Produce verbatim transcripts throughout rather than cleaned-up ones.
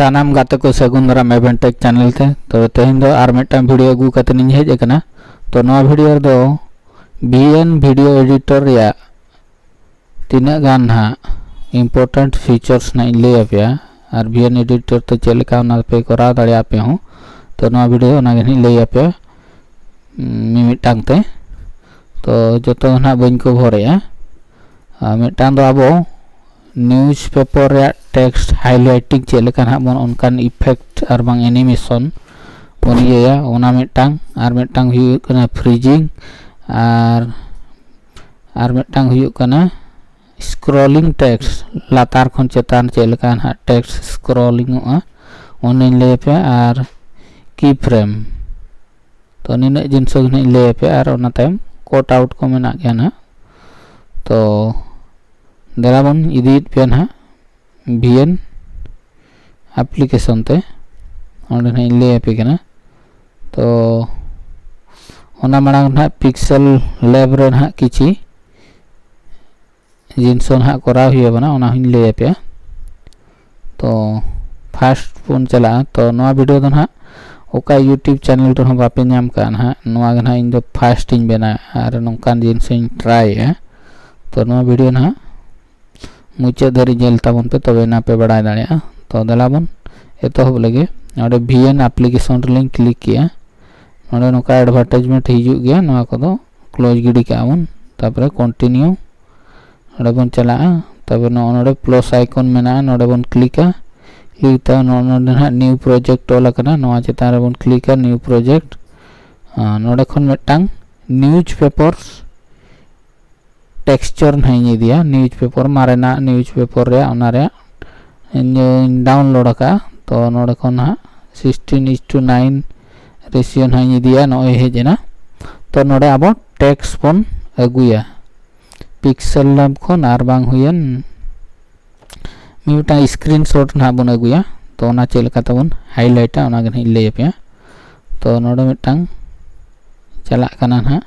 ᱥᱟᱱᱟᱢ ᱜᱟᱛᱮ ᱠᱚ ᱥᱟᱹᱜᱩᱱ ᱫᱟᱨᱟᱢ Event Tech channel ᱛᱮ᱾ ᱛᱚᱵᱮ ᱛᱮᱦᱮᱧ ᱫᱚ ᱟᱨ ᱢᱤᱫᱴᱟᱝ video ᱟᱹᱜᱩ ᱠᱟᱛᱮ ᱤᱧ ᱦᱮᱡ ᱟᱠᱟᱱᱟ᱾ ᱛᱚ ᱱᱚᱣᱟ video ᱨᱮᱫᱚ V N video editor ᱨᱮᱭᱟᱜ ᱛᱤᱱᱟᱹᱜ ᱜᱟᱱ ᱱᱟᱦᱟᱜ important features ᱱᱟᱦᱟᱜ ᱤᱧ ᱞᱟᱹᱭ ᱟᱯᱮᱭᱟ, ᱟᱨ V N editor ᱛᱮ ᱪᱮᱫ ᱞᱮᱠᱟ ᱚᱱᱟ ᱯᱮ ᱠᱚᱨᱟᱣ ᱫᱟᱲᱮᱭᱟᱜᱼᱟ ᱟᱯᱮ ᱦᱚᱸ᱾ ᱛᱚ ᱱᱚᱣᱟ video ᱚᱱᱟ ᱜᱮ ᱱᱟᱦᱟᱜ ᱤᱧ ᱞᱟᱹᱭ ᱟᱯᱮᱭᱟ, ᱩᱸ, ᱢᱤᱢᱤᱫᱴᱟᱝ ᱛᱮ᱾ ᱛᱚ ᱡᱚᱛᱚ ᱱᱟᱦᱟᱜ ᱵᱟᱹᱧ cover ᱮᱜᱼᱟ᱾ ᱟᱨ ᱢᱤᱫᱴᱟᱝ ᱫᱚ ᱟᱵᱚ newspaper ᱨᱮᱭᱟᱜ text highlighting ᱪᱮᱫ ᱞᱮᱠᱟ ᱱᱟᱦᱟᱜ ᱵᱚᱱ ᱚᱱᱠᱟᱱ effect ᱟᱨ ᱵᱟᱝ animation ᱵᱚᱱ ᱤᱭᱟᱹᱭᱟ, ᱚᱱᱟ ᱢᱤᱫᱴᱟᱝ᱾ ᱟᱨ ᱢᱤᱫᱴᱟᱝ ᱦᱩᱭᱩᱜ ᱠᱟᱱᱟ freezing, ᱟᱨ ᱟᱨ ᱢᱤᱫᱴᱟᱝ ᱦᱩᱭᱩᱜ ᱠᱟᱱᱟ scrolling text, ᱞᱟᱛᱟᱨ ᱠᱷᱚᱱ ᱪᱮᱛᱟᱱ ᱪᱮᱫ ᱞᱮᱠᱟ ᱱᱟᱦᱟᱜ text scrollingᱚᱜᱼᱟ, ᱚᱱᱟᱧ ᱞᱟᱹᱭ ᱟᱯᱮᱭᱟ᱾ ᱟᱨ keyframe, ᱛᱚ ᱱᱤᱱᱟᱹᱜ ᱡᱤᱱᱤᱥ ᱜᱮ ᱱᱟᱦᱟᱜ ᱤᱧ ᱞᱟᱹᱭ ᱟᱯᱮᱭᱟ᱾ ᱟᱨ ᱚᱱᱟ ᱛᱟᱭᱚᱢ cut out ᱠᱚ ᱢᱮᱱᱟᱜ ᱜᱮᱭᱟ ᱱᱟᱦᱟᱜ᱾ ᱛᱚ ᱫᱮᱞᱟ ᱵᱚᱱ ᱤᱫᱤᱭᱮᱫ ᱯᱮᱭᱟ ᱱᱟᱦᱟᱜ V N application ᱛᱮ᱾ ᱚᱸᱰᱮ ᱱᱟᱦᱟᱜ ᱤᱧ ᱞᱟᱹᱭ ᱟᱯᱮ ᱠᱟᱱᱟ᱾ ᱛᱚ ᱚᱱᱟ ᱢᱟᱲᱟᱝ ᱱᱟᱦᱟᱜ Pixel Lab ᱨᱮ ᱱᱟᱦᱟᱜ ᱠᱤᱪᱷᱤ ᱡᱤᱱᱤᱥ ᱱᱟᱦᱟᱜ ᱠᱚᱨᱟᱣ ᱦᱩᱭ ᱟᱵᱚᱱᱟ, ᱚᱱᱟ ᱦᱚᱸᱧ ᱞᱟᱹᱭ ᱟᱯᱮᱭᱟ᱾ ᱛᱚ first ᱵᱚᱱ ᱪᱟᱞᱟᱜᱼᱟ᱾ ᱛᱚ ᱱᱚᱣᱟ video ᱫᱚ ᱱᱟᱦᱟᱜ ᱚᱠᱟ YouTube channel ᱨᱮᱦᱚᱸ ᱵᱟᱯᱮ ᱧᱟᱢ ᱠᱟᱜᱼᱟ ᱱᱟᱦᱟᱜ, ᱱᱚᱣᱟ ᱜᱮ ᱱᱟᱦᱟᱜ ᱤᱧ ᱫᱚ first ᱤᱧ ᱵᱮᱱᱟᱣᱮᱫᱼᱟ ᱟᱨ ᱱᱚᱝᱠᱟᱱ ᱡᱤᱱᱤᱥ ᱤᱧ try ᱮᱫᱼᱟ᱾ ᱛᱚ ᱱᱚᱣᱟ video ᱱᱟᱦᱟᱜ ᱢᱩᱪᱟᱹᱫ ᱫᱷᱟᱹᱨᱤᱡ ᱧᱮᱞ ᱛᱟᱵᱚᱱ ᱯᱮ, ᱛᱚᱵᱮ ᱮᱱᱟ ᱯᱮ ᱵᱟᱲᱟᱭ ᱫᱟᱲᱮᱭᱟᱜᱼᱟ᱾ ᱛᱚ ᱫᱮᱞᱟ ᱵᱚᱱ ᱮᱛᱚᱦᱚᱵ ᱞᱮᱜᱮ᱾ ᱱᱚᱰᱮ V N application ᱨᱮᱞᱤᱧ click ᱠᱮᱜᱼᱟ᱾ ᱱᱚᱰᱮ ᱱᱚᱝᱠᱟ advertisement ᱦᱤᱡᱩᱜ ᱜᱮᱭᱟ, ᱱᱚᱣᱟ ᱠᱚᱫᱚ close ᱜᱤᱰᱤ ᱠᱟᱜᱼᱟ ᱵᱚᱱ᱾ ᱛᱟᱯᱚᱨᱮ continue, ᱱᱚᱰᱮ ᱵᱚᱱ ᱪᱟᱞᱟᱜᱼᱟ᱾ ᱛᱟᱯᱚᱨᱮ ᱱᱚᱜᱼᱚ ᱱᱚᱰᱮ plus icon ᱢᱮᱱᱟᱜᱼᱟ, ᱱᱚᱰᱮ ᱵᱚᱱ clickᱟ᱾ Click ᱛᱟᱭᱚᱢ ᱱᱚᱜᱼᱚ ᱱᱚᱰᱮ ᱱᱟᱦᱟᱜ new project ᱚᱞ ᱟᱠᱟᱱᱟ, ᱱᱚᱣᱟ ᱪᱮᱛᱟᱱ ᱨᱮᱵᱚᱱ clickᱟ, new project᱾ ᱟᱨ ᱱᱚᱰᱮ ᱠᱷᱚᱱ ᱢᱤᱫᱴᱟᱝ newspapers texture ᱱᱟᱦᱟᱜ ᱤᱧ ᱤᱫᱤᱭᱟ, newspaper, ᱢᱟᱨᱮᱱᱟᱜ newspaper ᱨᱮᱭᱟᱜ, ᱚᱱᱟ ᱨᱮᱭᱟᱜ ᱤᱧ download ᱟᱠᱟᱫᱼᱟ᱾ ᱛᱚ ᱱᱚᱰᱮ ᱠᱷᱚᱱ ᱱᱟᱦᱟᱜ sixteen is to nine ratio ᱱᱟᱦᱟᱜ ᱤᱧ ᱤᱫᱤᱭᱟ, ᱱᱚᱜᱼᱚᱭ ᱦᱮᱡ ᱮᱱᱟ᱾ ᱛᱚ ᱱᱚᱰᱮ ᱟᱵᱚ text ᱵᱚᱱ ᱟᱹᱜᱩᱭᱟ Pixel Lab ᱠᱷᱚᱱ, ᱟᱨ ᱵᱟᱝ ᱦᱩᱭᱮᱱ ᱢᱤᱫᱴᱟᱝ screenshot ᱱᱟᱦᱟᱜ ᱵᱚᱱ ᱟᱹᱜᱩᱭᱟ᱾ ᱛᱚ ᱚᱱᱟ ᱪᱮᱫ ᱞᱮᱠᱟ ᱛᱮᱵᱚᱱ highlightᱟ, ᱚᱱᱟ ᱜᱮ ᱱᱟᱦᱟᱜ ᱤᱧ ᱞᱟᱹᱭ ᱟᱯᱮᱭᱟ᱾ ᱛᱚ ᱱᱚᱰᱮ ᱢᱤᱫᱴᱟᱝ ᱪᱟᱞᱟᱜ ᱠᱟᱱᱟ ᱱᱟᱦᱟᱜ,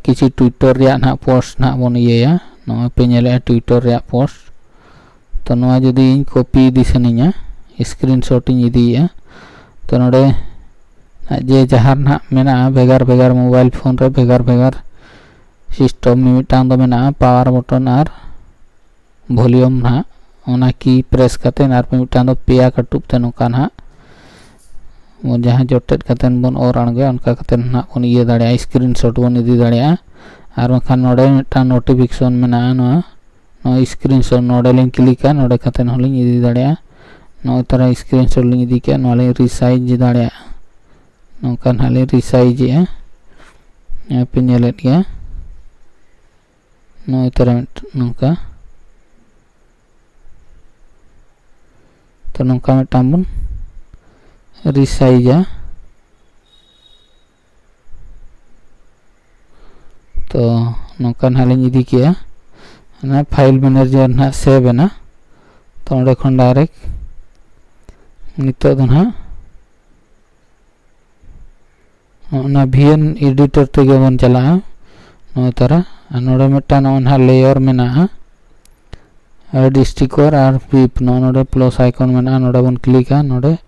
ᱠᱤᱪᱷᱩ Twitter ᱨᱮᱭᱟᱜ ᱱᱟᱦᱟᱜ post ᱱᱟᱦᱟᱜ ᱵᱚᱱ ᱤᱭᱟᱹᱭᱟ᱾ ᱱᱚᱜᱼᱚᱭ ᱯᱮ ᱧᱮᱞᱮᱫᱼᱟ Twitter ᱨᱮᱭᱟᱜ post᱾ ᱛᱚ ᱱᱚᱣᱟ ᱡᱩᱫᱤ ᱤᱧ copy ᱤᱫᱤ ᱥᱟᱱᱟᱧᱟ, screenshot ᱤᱧ ᱤᱫᱤᱭᱮᱫᱼᱟ᱾ ᱛᱚ ᱱᱚᱰᱮ ᱱᱟᱦᱟᱜ ᱡᱮ ᱡᱟᱦᱟᱸ ᱱᱟᱦᱟᱜ ᱢᱮᱱᱟᱜᱼᱟ, ᱵᱷᱮᱜᱟᱨ ᱵᱷᱮᱜᱟᱨ mobile phone ᱨᱮ ᱵᱷᱮᱜᱟᱨ ᱵᱷᱮᱜᱟᱨ system, ᱢᱤᱢᱤᱫᱴᱟᱝ ᱫᱚ ᱢᱮᱱᱟᱜᱼᱟ power button ᱟᱨ volume ᱱᱟᱦᱟᱜ, ᱚᱱᱟ key press ᱠᱟᱛᱮ, ᱟᱨ ᱢᱤᱢᱤᱫᱴᱟᱝ ᱫᱚ ᱯᱮᱭᱟ ᱠᱟᱹᱴᱩᱵ ᱛᱮ ᱱᱚᱝᱠᱟ ᱱᱟᱦᱟᱜ ᱵᱚᱱ ᱡᱟᱦᱟᱸ ᱡᱚᱴᱮᱫ ᱠᱟᱛᱮ ᱵᱚᱱ ᱚᱨ ᱟᱬᱜᱚᱭᱟ, ᱚᱱᱠᱟ ᱠᱟᱛᱮ ᱱᱟᱦᱟᱜ ᱵᱚᱱ ᱤᱭᱟᱹ ᱫᱟᱲᱮᱭᱟᱜᱼᱟ, screenshot ᱵᱚᱱ ᱤᱫᱤ ᱫᱟᱲᱮᱭᱟᱜᱼᱟ᱾ ᱟᱨ ᱵᱟᱝᱠᱷᱟᱱ ᱱᱚᱰᱮ ᱢᱤᱫᱴᱟᱝ notification ᱢᱮᱱᱟᱜᱼᱟ, ᱱᱚᱣᱟ ᱱᱚᱣᱟ screenshot ᱱᱚᱰᱮ ᱞᱤᱧ ᱠᱞᱤᱠᱟ, ᱱᱚᱰᱮ ᱠᱟᱛᱮ ᱦᱚᱸᱞᱤᱧ ᱤᱫᱤ ᱫᱟᱲᱮᱭᱟᱜᱼᱟ᱾ ᱱᱚᱜᱼᱚᱭ ᱛᱟᱨᱟ screenshot ᱞᱤᱧ ᱤᱫᱤ ᱠᱮᱜᱼᱟ, ᱱᱚᱣᱟ ᱞᱤᱧ resize ᱫᱟᱲᱮᱭᱟᱜᱼᱟ᱾ ᱱᱚᱝᱠᱟ ᱱᱟᱦᱟᱜ ᱞᱤᱧ resize ᱮᱜᱼᱟ, ᱱᱚᱜᱼᱚᱭ ᱯᱮ ᱧᱮᱞᱮᱫ ᱜᱮᱭᱟ᱾ ᱱᱚᱜᱼᱚᱭ ᱛᱟᱨᱟ ᱢᱤᱫᱴᱟᱝ ᱱᱚᱝᱠᱟ, ᱛᱚ ᱱᱚᱝᱠᱟ ᱢᱤᱫᱴᱟᱝ ᱵᱚᱱ resizeᱟ᱾ ᱛᱚ ᱱᱚᱝᱠᱟ ᱱᱟᱦᱟᱜ ᱞᱤᱧ ᱤᱫᱤ ᱠᱮᱜᱼᱟ, ᱚᱱᱟ file manager ᱱᱟᱦᱟᱜ save ᱮᱱᱟ᱾ ᱛᱚ ᱚᱸᱰᱮ ᱠᱷᱚᱱ direct ᱱᱤᱛᱚᱜ ᱫᱚ ᱱᱟᱦᱟᱜ ᱚᱱᱟ V N editor ᱛᱮᱜᱮ ᱵᱚᱱ ᱪᱟᱞᱟᱜᱼᱟ᱾ ᱱᱚᱜᱼᱚᱭ ᱛᱟᱨᱟ, ᱟᱨ ᱱᱚᱰᱮ ᱢᱤᱫᱴᱟᱝ ᱱᱚᱜᱼᱚᱭ ᱱᱟᱦᱟᱜ layer ᱢᱮᱱᱟᱜᱼᱟ, add sticker ᱟᱨ whip, ᱱᱚᱜᱼᱚ ᱱᱚᱰᱮ plus icon ᱢᱮᱱᱟᱜᱼᱟ, ᱱᱚᱰᱮ ᱵᱚᱱ ᱠᱞᱤᱠᱟ, ᱱᱚᱰᱮ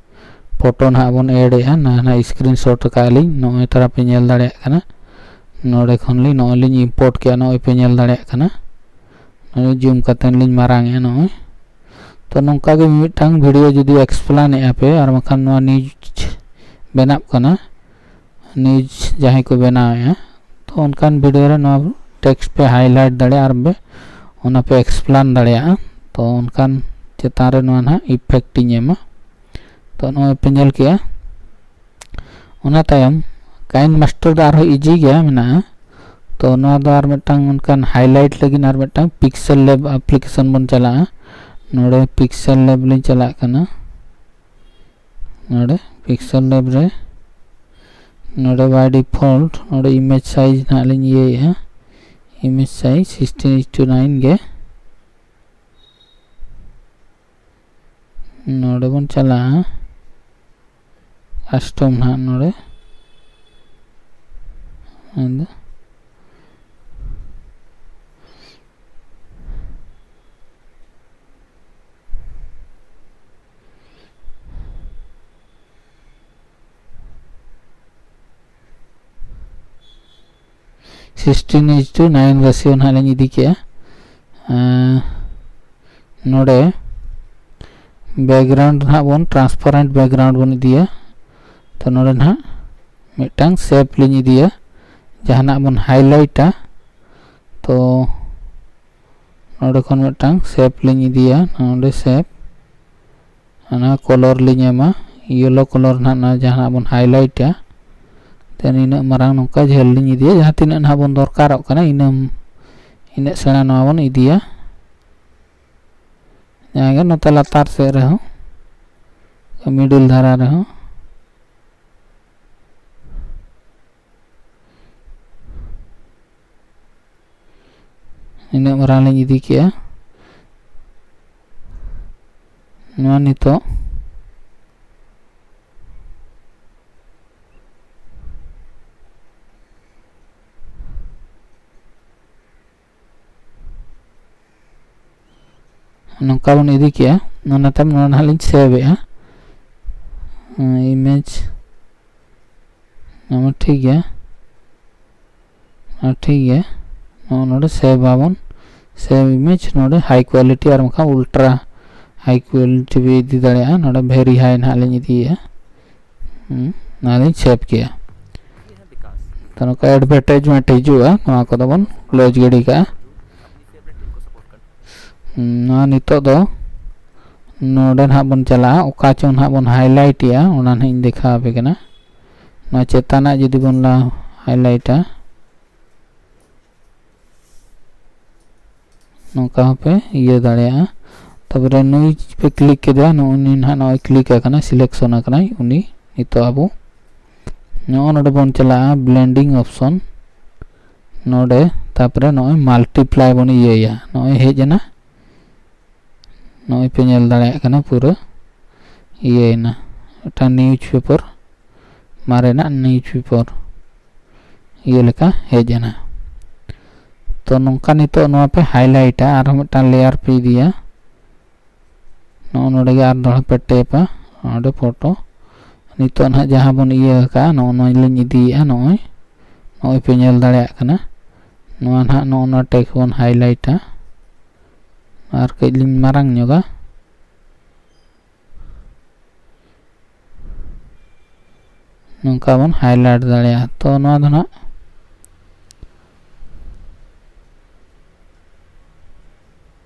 photo ᱱᱟᱦᱟᱜ ᱵᱚᱱ add ᱮᱜᱼᱟ, ᱱᱟᱦᱟᱜ screenshot ᱟᱠᱟᱫ ᱞᱤᱧ, ᱱᱚᱜᱼᱚᱭ ᱛᱟᱨᱟ ᱯᱮ ᱧᱮᱞ ᱫᱟᱲᱮᱭᱟᱜ ᱠᱟᱱᱟ᱾ ᱱᱚᱰᱮ ᱠᱷᱚᱱ ᱞᱤᱧ ᱱᱚᱜᱼᱚᱭ ᱞᱤᱧ import ᱠᱮᱜᱼᱟ, ᱱᱚᱜᱼᱚᱭ ᱯᱮ ᱧᱮᱞ ᱫᱟᱲᱮᱭᱟᱜ ᱠᱟᱱᱟ, ᱱᱚᱜᱼᱚᱭ zoom ᱠᱟᱛᱮ ᱞᱤᱧ ᱢᱟᱨᱟᱝ ᱮᱜᱼᱟ ᱱᱚᱜᱼᱚᱭ᱾ ᱛᱚ ᱱᱚᱝᱠᱟ ᱜᱮ ᱢᱤᱫᱴᱟᱝ video ᱡᱩᱫᱤ explain ᱮᱜᱼᱟ ᱯᱮ, ᱟᱨ ᱵᱟᱝᱠᱷᱟᱱ ᱱᱚᱣᱟ news ᱵᱮᱱᱟᱜ ᱠᱟᱱᱟ, news ᱡᱟᱦᱟᱸᱭ ᱠᱚ ᱵᱮᱱᱟᱣᱮᱜᱼᱟ, ᱛᱚ ᱚᱱᱠᱟᱱ video ᱨᱮ ᱱᱚᱣᱟ text ᱯᱮ highlight ᱫᱟᱲᱮᱭᱟᱜᱼᱟ ᱟᱨ ᱯᱮ ᱚᱱᱟ ᱯᱮ explain ᱫᱟᱲᱮᱭᱟᱜᱼᱟ᱾ ᱛᱚ ᱚᱱᱠᱟᱱ ᱪᱮᱛᱟᱱ ᱨᱮ ᱱᱚᱣᱟ ᱱᱟᱦᱟᱜ effect ᱤᱧ ᱮᱢᱟ᱾ ᱛᱚ ᱱᱚᱜᱼᱚᱭ ᱯᱮ ᱧᱮᱞ ᱠᱮᱜᱼᱟ᱾ ᱚᱱᱟ ᱛᱟᱭᱚᱢ KineMaster ᱫᱚ ᱟᱨᱦᱚᱸ easy ᱜᱮᱭᱟ ᱢᱮᱱᱟᱜᱼᱟ᱾ ᱛᱚ ᱱᱚᱣᱟ ᱫᱚ ᱟᱨ ᱢᱤᱫᱴᱟᱝ ᱚᱱᱠᱟᱱ highlight ᱞᱟᱹᱜᱤᱫ ᱟᱨ ᱢᱤᱫᱴᱟᱝ Pixel Lab application ᱵᱚᱱ ᱪᱟᱞᱟᱜᱼᱟ᱾ ᱱᱚᱰᱮ Pixel Lab ᱞᱤᱧ ᱪᱟᱞᱟᱜ ᱠᱟᱱᱟ᱾ ᱱᱚᱰᱮ Pixel Lab ᱨᱮ ᱱᱚᱰᱮ by default ᱱᱚᱰᱮ image size ᱱᱟᱦᱟᱜ ᱞᱤᱧ ᱤᱭᱟᱹᱭᱮᱜᱼᱟ, image size sixteen is to nine ᱜᱮ᱾ ᱱᱚᱰᱮ ᱵᱚᱱ ᱪᱟᱞᱟᱜᱼᱟ, custom ᱱᱟᱦᱟᱜ ᱱᱚᱰᱮ ᱟᱫᱚ Sixteen is to nine ratio ᱱᱟᱦᱟᱜ ᱞᱤᱧ ᱤᱫᱤ ᱠᱮᱜᱼᱟ᱾ ᱟᱸ, ᱱᱚᱰᱮ background ᱱᱟᱦᱟᱜ ᱵᱚᱱ transparent background ᱵᱚᱱ ᱤᱫᱤᱭᱟ᱾ ᱛᱚ ᱱᱚᱰᱮ ᱱᱟᱦᱟᱜ ᱢᱤᱫᱴᱟᱝ shape ᱞᱤᱧ ᱤᱫᱤᱭᱟ, ᱡᱟᱦᱟᱱᱟᱜ ᱵᱚᱱ highlightᱟ᱾ ᱛᱚ ᱱᱚᱰᱮ ᱠᱷᱚᱱ ᱢᱤᱫᱴᱟᱝ shape ᱞᱤᱧ ᱤᱫᱤᱭᱟ, ᱱᱚᱰᱮ shape᱾ ᱚᱱᱟ color ᱞᱤᱧ ᱮᱢᱟ, yellow color ᱱᱟᱦᱟᱜ, ᱚᱱᱟ ᱡᱟᱦᱟᱱᱟᱜ ᱵᱚᱱ highlightᱟ᱾ ᱛᱮ ᱱᱤᱱᱟᱹᱜ ᱢᱟᱨᱟᱝ ᱱᱚᱝᱠᱟ ᱡᱷᱟᱹᱞ ᱞᱤᱧ ᱤᱫᱤᱭᱟ, ᱡᱟᱦᱟᱸ ᱛᱤᱱᱟᱹᱜ ᱱᱟᱦᱟᱜ ᱵᱚᱱ ᱫᱚᱨᱠᱟᱨᱚᱜ ᱠᱟᱱᱟ, ᱤᱱᱟᱹᱢ, ᱤᱱᱟᱹᱜ ᱥᱮᱬᱟ ᱱᱚᱣᱟ ᱵᱚᱱ ᱤᱫᱤᱭᱟ᱾ ᱡᱟᱦᱟᱸ ᱜᱮ ᱱᱚᱛᱮ ᱞᱟᱛᱟᱨ ᱥᱮᱫ ᱨᱮᱦᱚᱸ, middle ᱫᱷᱟᱨᱟ ᱨᱮᱦᱚᱸ᱾ ᱤᱱᱟᱹᱜ ᱢᱟᱨᱟᱝ ᱞᱤᱧ ᱤᱫᱤ ᱠᱮᱜᱼᱟ᱾ ᱱᱚᱣᱟ ᱱᱤᱛᱚᱜ ᱱᱚᱝᱠᱟ ᱵᱚᱱ ᱤᱫᱤ ᱠᱮᱜᱼᱟ᱾ ᱚᱱᱟ ᱛᱟᱭᱚᱢ ᱱᱚᱣᱟ ᱱᱟᱦᱟᱜ ᱞᱤᱧ saveᱮᱜᱼᱟ, image᱾ ᱱᱚᱣᱟ ᱢᱟ ᱴᱷᱤᱠ ᱜᱮᱭᱟ, ᱱᱚᱣᱟ ᱴᱷᱤᱠ ᱜᱮᱭᱟ᱾ ᱱᱚᱜᱼᱚ ᱱᱚᱰᱮ save ᱟᱵᱚᱱ, save image, ᱱᱚᱰᱮ high quality ᱟᱨ ᱵᱟᱝᱠᱷᱟᱱ ultra high quality ᱵᱚ ᱤᱫᱤ ᱫᱟᱲᱮᱭᱟᱜᱼᱟ᱾ ᱱᱚᱰᱮ very high ᱱᱟᱦᱟᱜ ᱞᱤᱧ ᱤᱫᱤᱭᱮᱜᱼᱟ᱾ ᱦᱩᱸ, ᱱᱚᱣᱟ ᱞᱤᱧ save ᱠᱮᱜᱼᱟ᱾ ᱛᱚ ᱱᱚᱝᱠᱟ advertisement ᱦᱤᱡᱩᱜᱼᱟ, ᱱᱚᱣᱟ ᱠᱚᱫᱚ ᱵᱚᱱ close ᱜᱤᱰᱤ ᱠᱟᱜᱼᱟ᱾ ᱦᱩᱸ, ᱱᱚᱣᱟ ᱱᱤᱛᱚᱜ ᱫᱚ ᱱᱚᱰᱮ ᱱᱟᱦᱟᱜ ᱵᱚᱱ ᱪᱟᱞᱟᱜᱼᱟ, ᱚᱠᱟ ᱪᱚᱝ ᱱᱟᱦᱟᱜ ᱵᱚᱱ highlightᱮᱜᱼᱟ, ᱚᱱᱟ ᱱᱟᱦᱟᱜ ᱤᱧ ᱫᱮᱠᱷᱟᱣ ᱟᱯᱮ ᱠᱟᱱᱟ᱾ ᱱᱚᱣᱟ ᱪᱮᱛᱟᱱᱟᱜ ᱡᱩᱫᱤ ᱵᱚᱱ ᱞᱟ-, highlightᱟ, ᱱᱚᱝᱠᱟ ᱦᱚᱸᱯᱮ ᱤᱭᱟᱹ ᱫᱟᱲᱮᱭᱟᱜᱼᱟ᱾ ᱛᱟᱯᱚᱨᱮ ᱱᱩᱭ ᱯᱮ click ᱠᱮᱫᱟ, ᱱᱩᱭ ᱱᱟᱦᱟᱜ ᱱᱚᱜᱼᱚᱭ click ᱟᱠᱟᱱᱟ, selection ᱟᱠᱟᱱᱟᱭ ᱩᱱᱤ᱾ ᱱᱤᱛᱚᱜ ᱟᱵᱚ ᱱᱚᱜᱼᱚ ᱱᱚᱰᱮ ᱵᱚᱱ ᱪᱟᱞᱟᱜᱼᱟ, blending option᱾ ᱱᱚᱰᱮ ᱛᱟᱯᱚᱨᱮ ᱱᱚᱜᱼᱚᱭ multiply ᱵᱚᱱ ᱤᱭᱟᱹᱭᱟ, ᱱᱚᱜᱼᱚᱭ ᱦᱮᱡ ᱮᱱᱟ᱾ ᱱᱚᱜᱼᱚᱭ ᱯᱮ ᱧᱮᱞ ᱫᱟᱲᱮᱭᱟᱜ ᱠᱟᱱᱟ, ᱯᱩᱨᱟᱹ ᱤᱭᱟᱹᱭᱮᱱᱟ, ᱢᱤᱫᱴᱟᱝ newspaper, ᱢᱟᱨᱮᱱᱟᱜ newspaper ᱤᱭᱟᱹ ᱞᱮᱠᱟ ᱦᱮᱡ ᱮᱱᱟ᱾ ᱛᱚ ᱱᱚᱝᱠᱟ ᱱᱤᱛᱚᱜ ᱱᱚᱣᱟ ᱯᱮ highlightᱟ, ᱟᱨᱦᱚᱸ ᱢᱤᱫᱴᱟᱝ layer ᱯᱮ ᱤᱫᱤᱭᱟ, ᱱᱚᱜᱼᱚ ᱱᱚᱰᱮ ᱜᱮ ᱟᱨ ᱫᱚᱦᱲᱟ ᱯᱮ tapᱟ, ᱱᱚᱰᱮ photo᱾ ᱱᱤᱛᱚᱜ ᱱᱟᱦᱟᱜ ᱡᱟᱦᱟᱸ ᱵᱚᱱ ᱤᱭᱟᱹ ᱟᱠᱟᱫᱼᱟ, ᱱᱚᱜᱼᱚ ᱱᱚᱣᱟ ᱞᱤᱧ ᱤᱫᱤᱭᱮᱫᱼᱟ, ᱱᱚᱜᱼᱚᱭ, ᱱᱚᱜᱼᱚᱭ ᱯᱮ ᱧᱮᱞ ᱫᱟᱲᱮᱭᱟᱜ ᱠᱟᱱᱟ᱾ ᱱᱚᱣᱟ ᱱᱟᱦᱟᱜ ᱱᱚᱜᱼᱚ ᱱᱚᱣᱟ ᱴᱮᱠᱥᱴ ᱵᱚᱱ ᱦᱟᱭᱞᱟᱭᱤᱴᱟ᱾ ᱟᱨ ᱠᱟᱹᱡ ᱞᱤᱧ ᱢᱟᱨᱟᱝ ᱧᱚᱜᱟ᱾ ᱱᱚᱝᱠᱟ ᱵᱚᱱ ᱦᱟᱭᱞᱟᱭᱤᱴ ᱫᱟᱲᱮᱭᱟᱜᱼᱟ᱾ ᱛᱚ ᱱᱚᱣᱟ ᱫᱚ ᱱᱟᱦᱟᱜ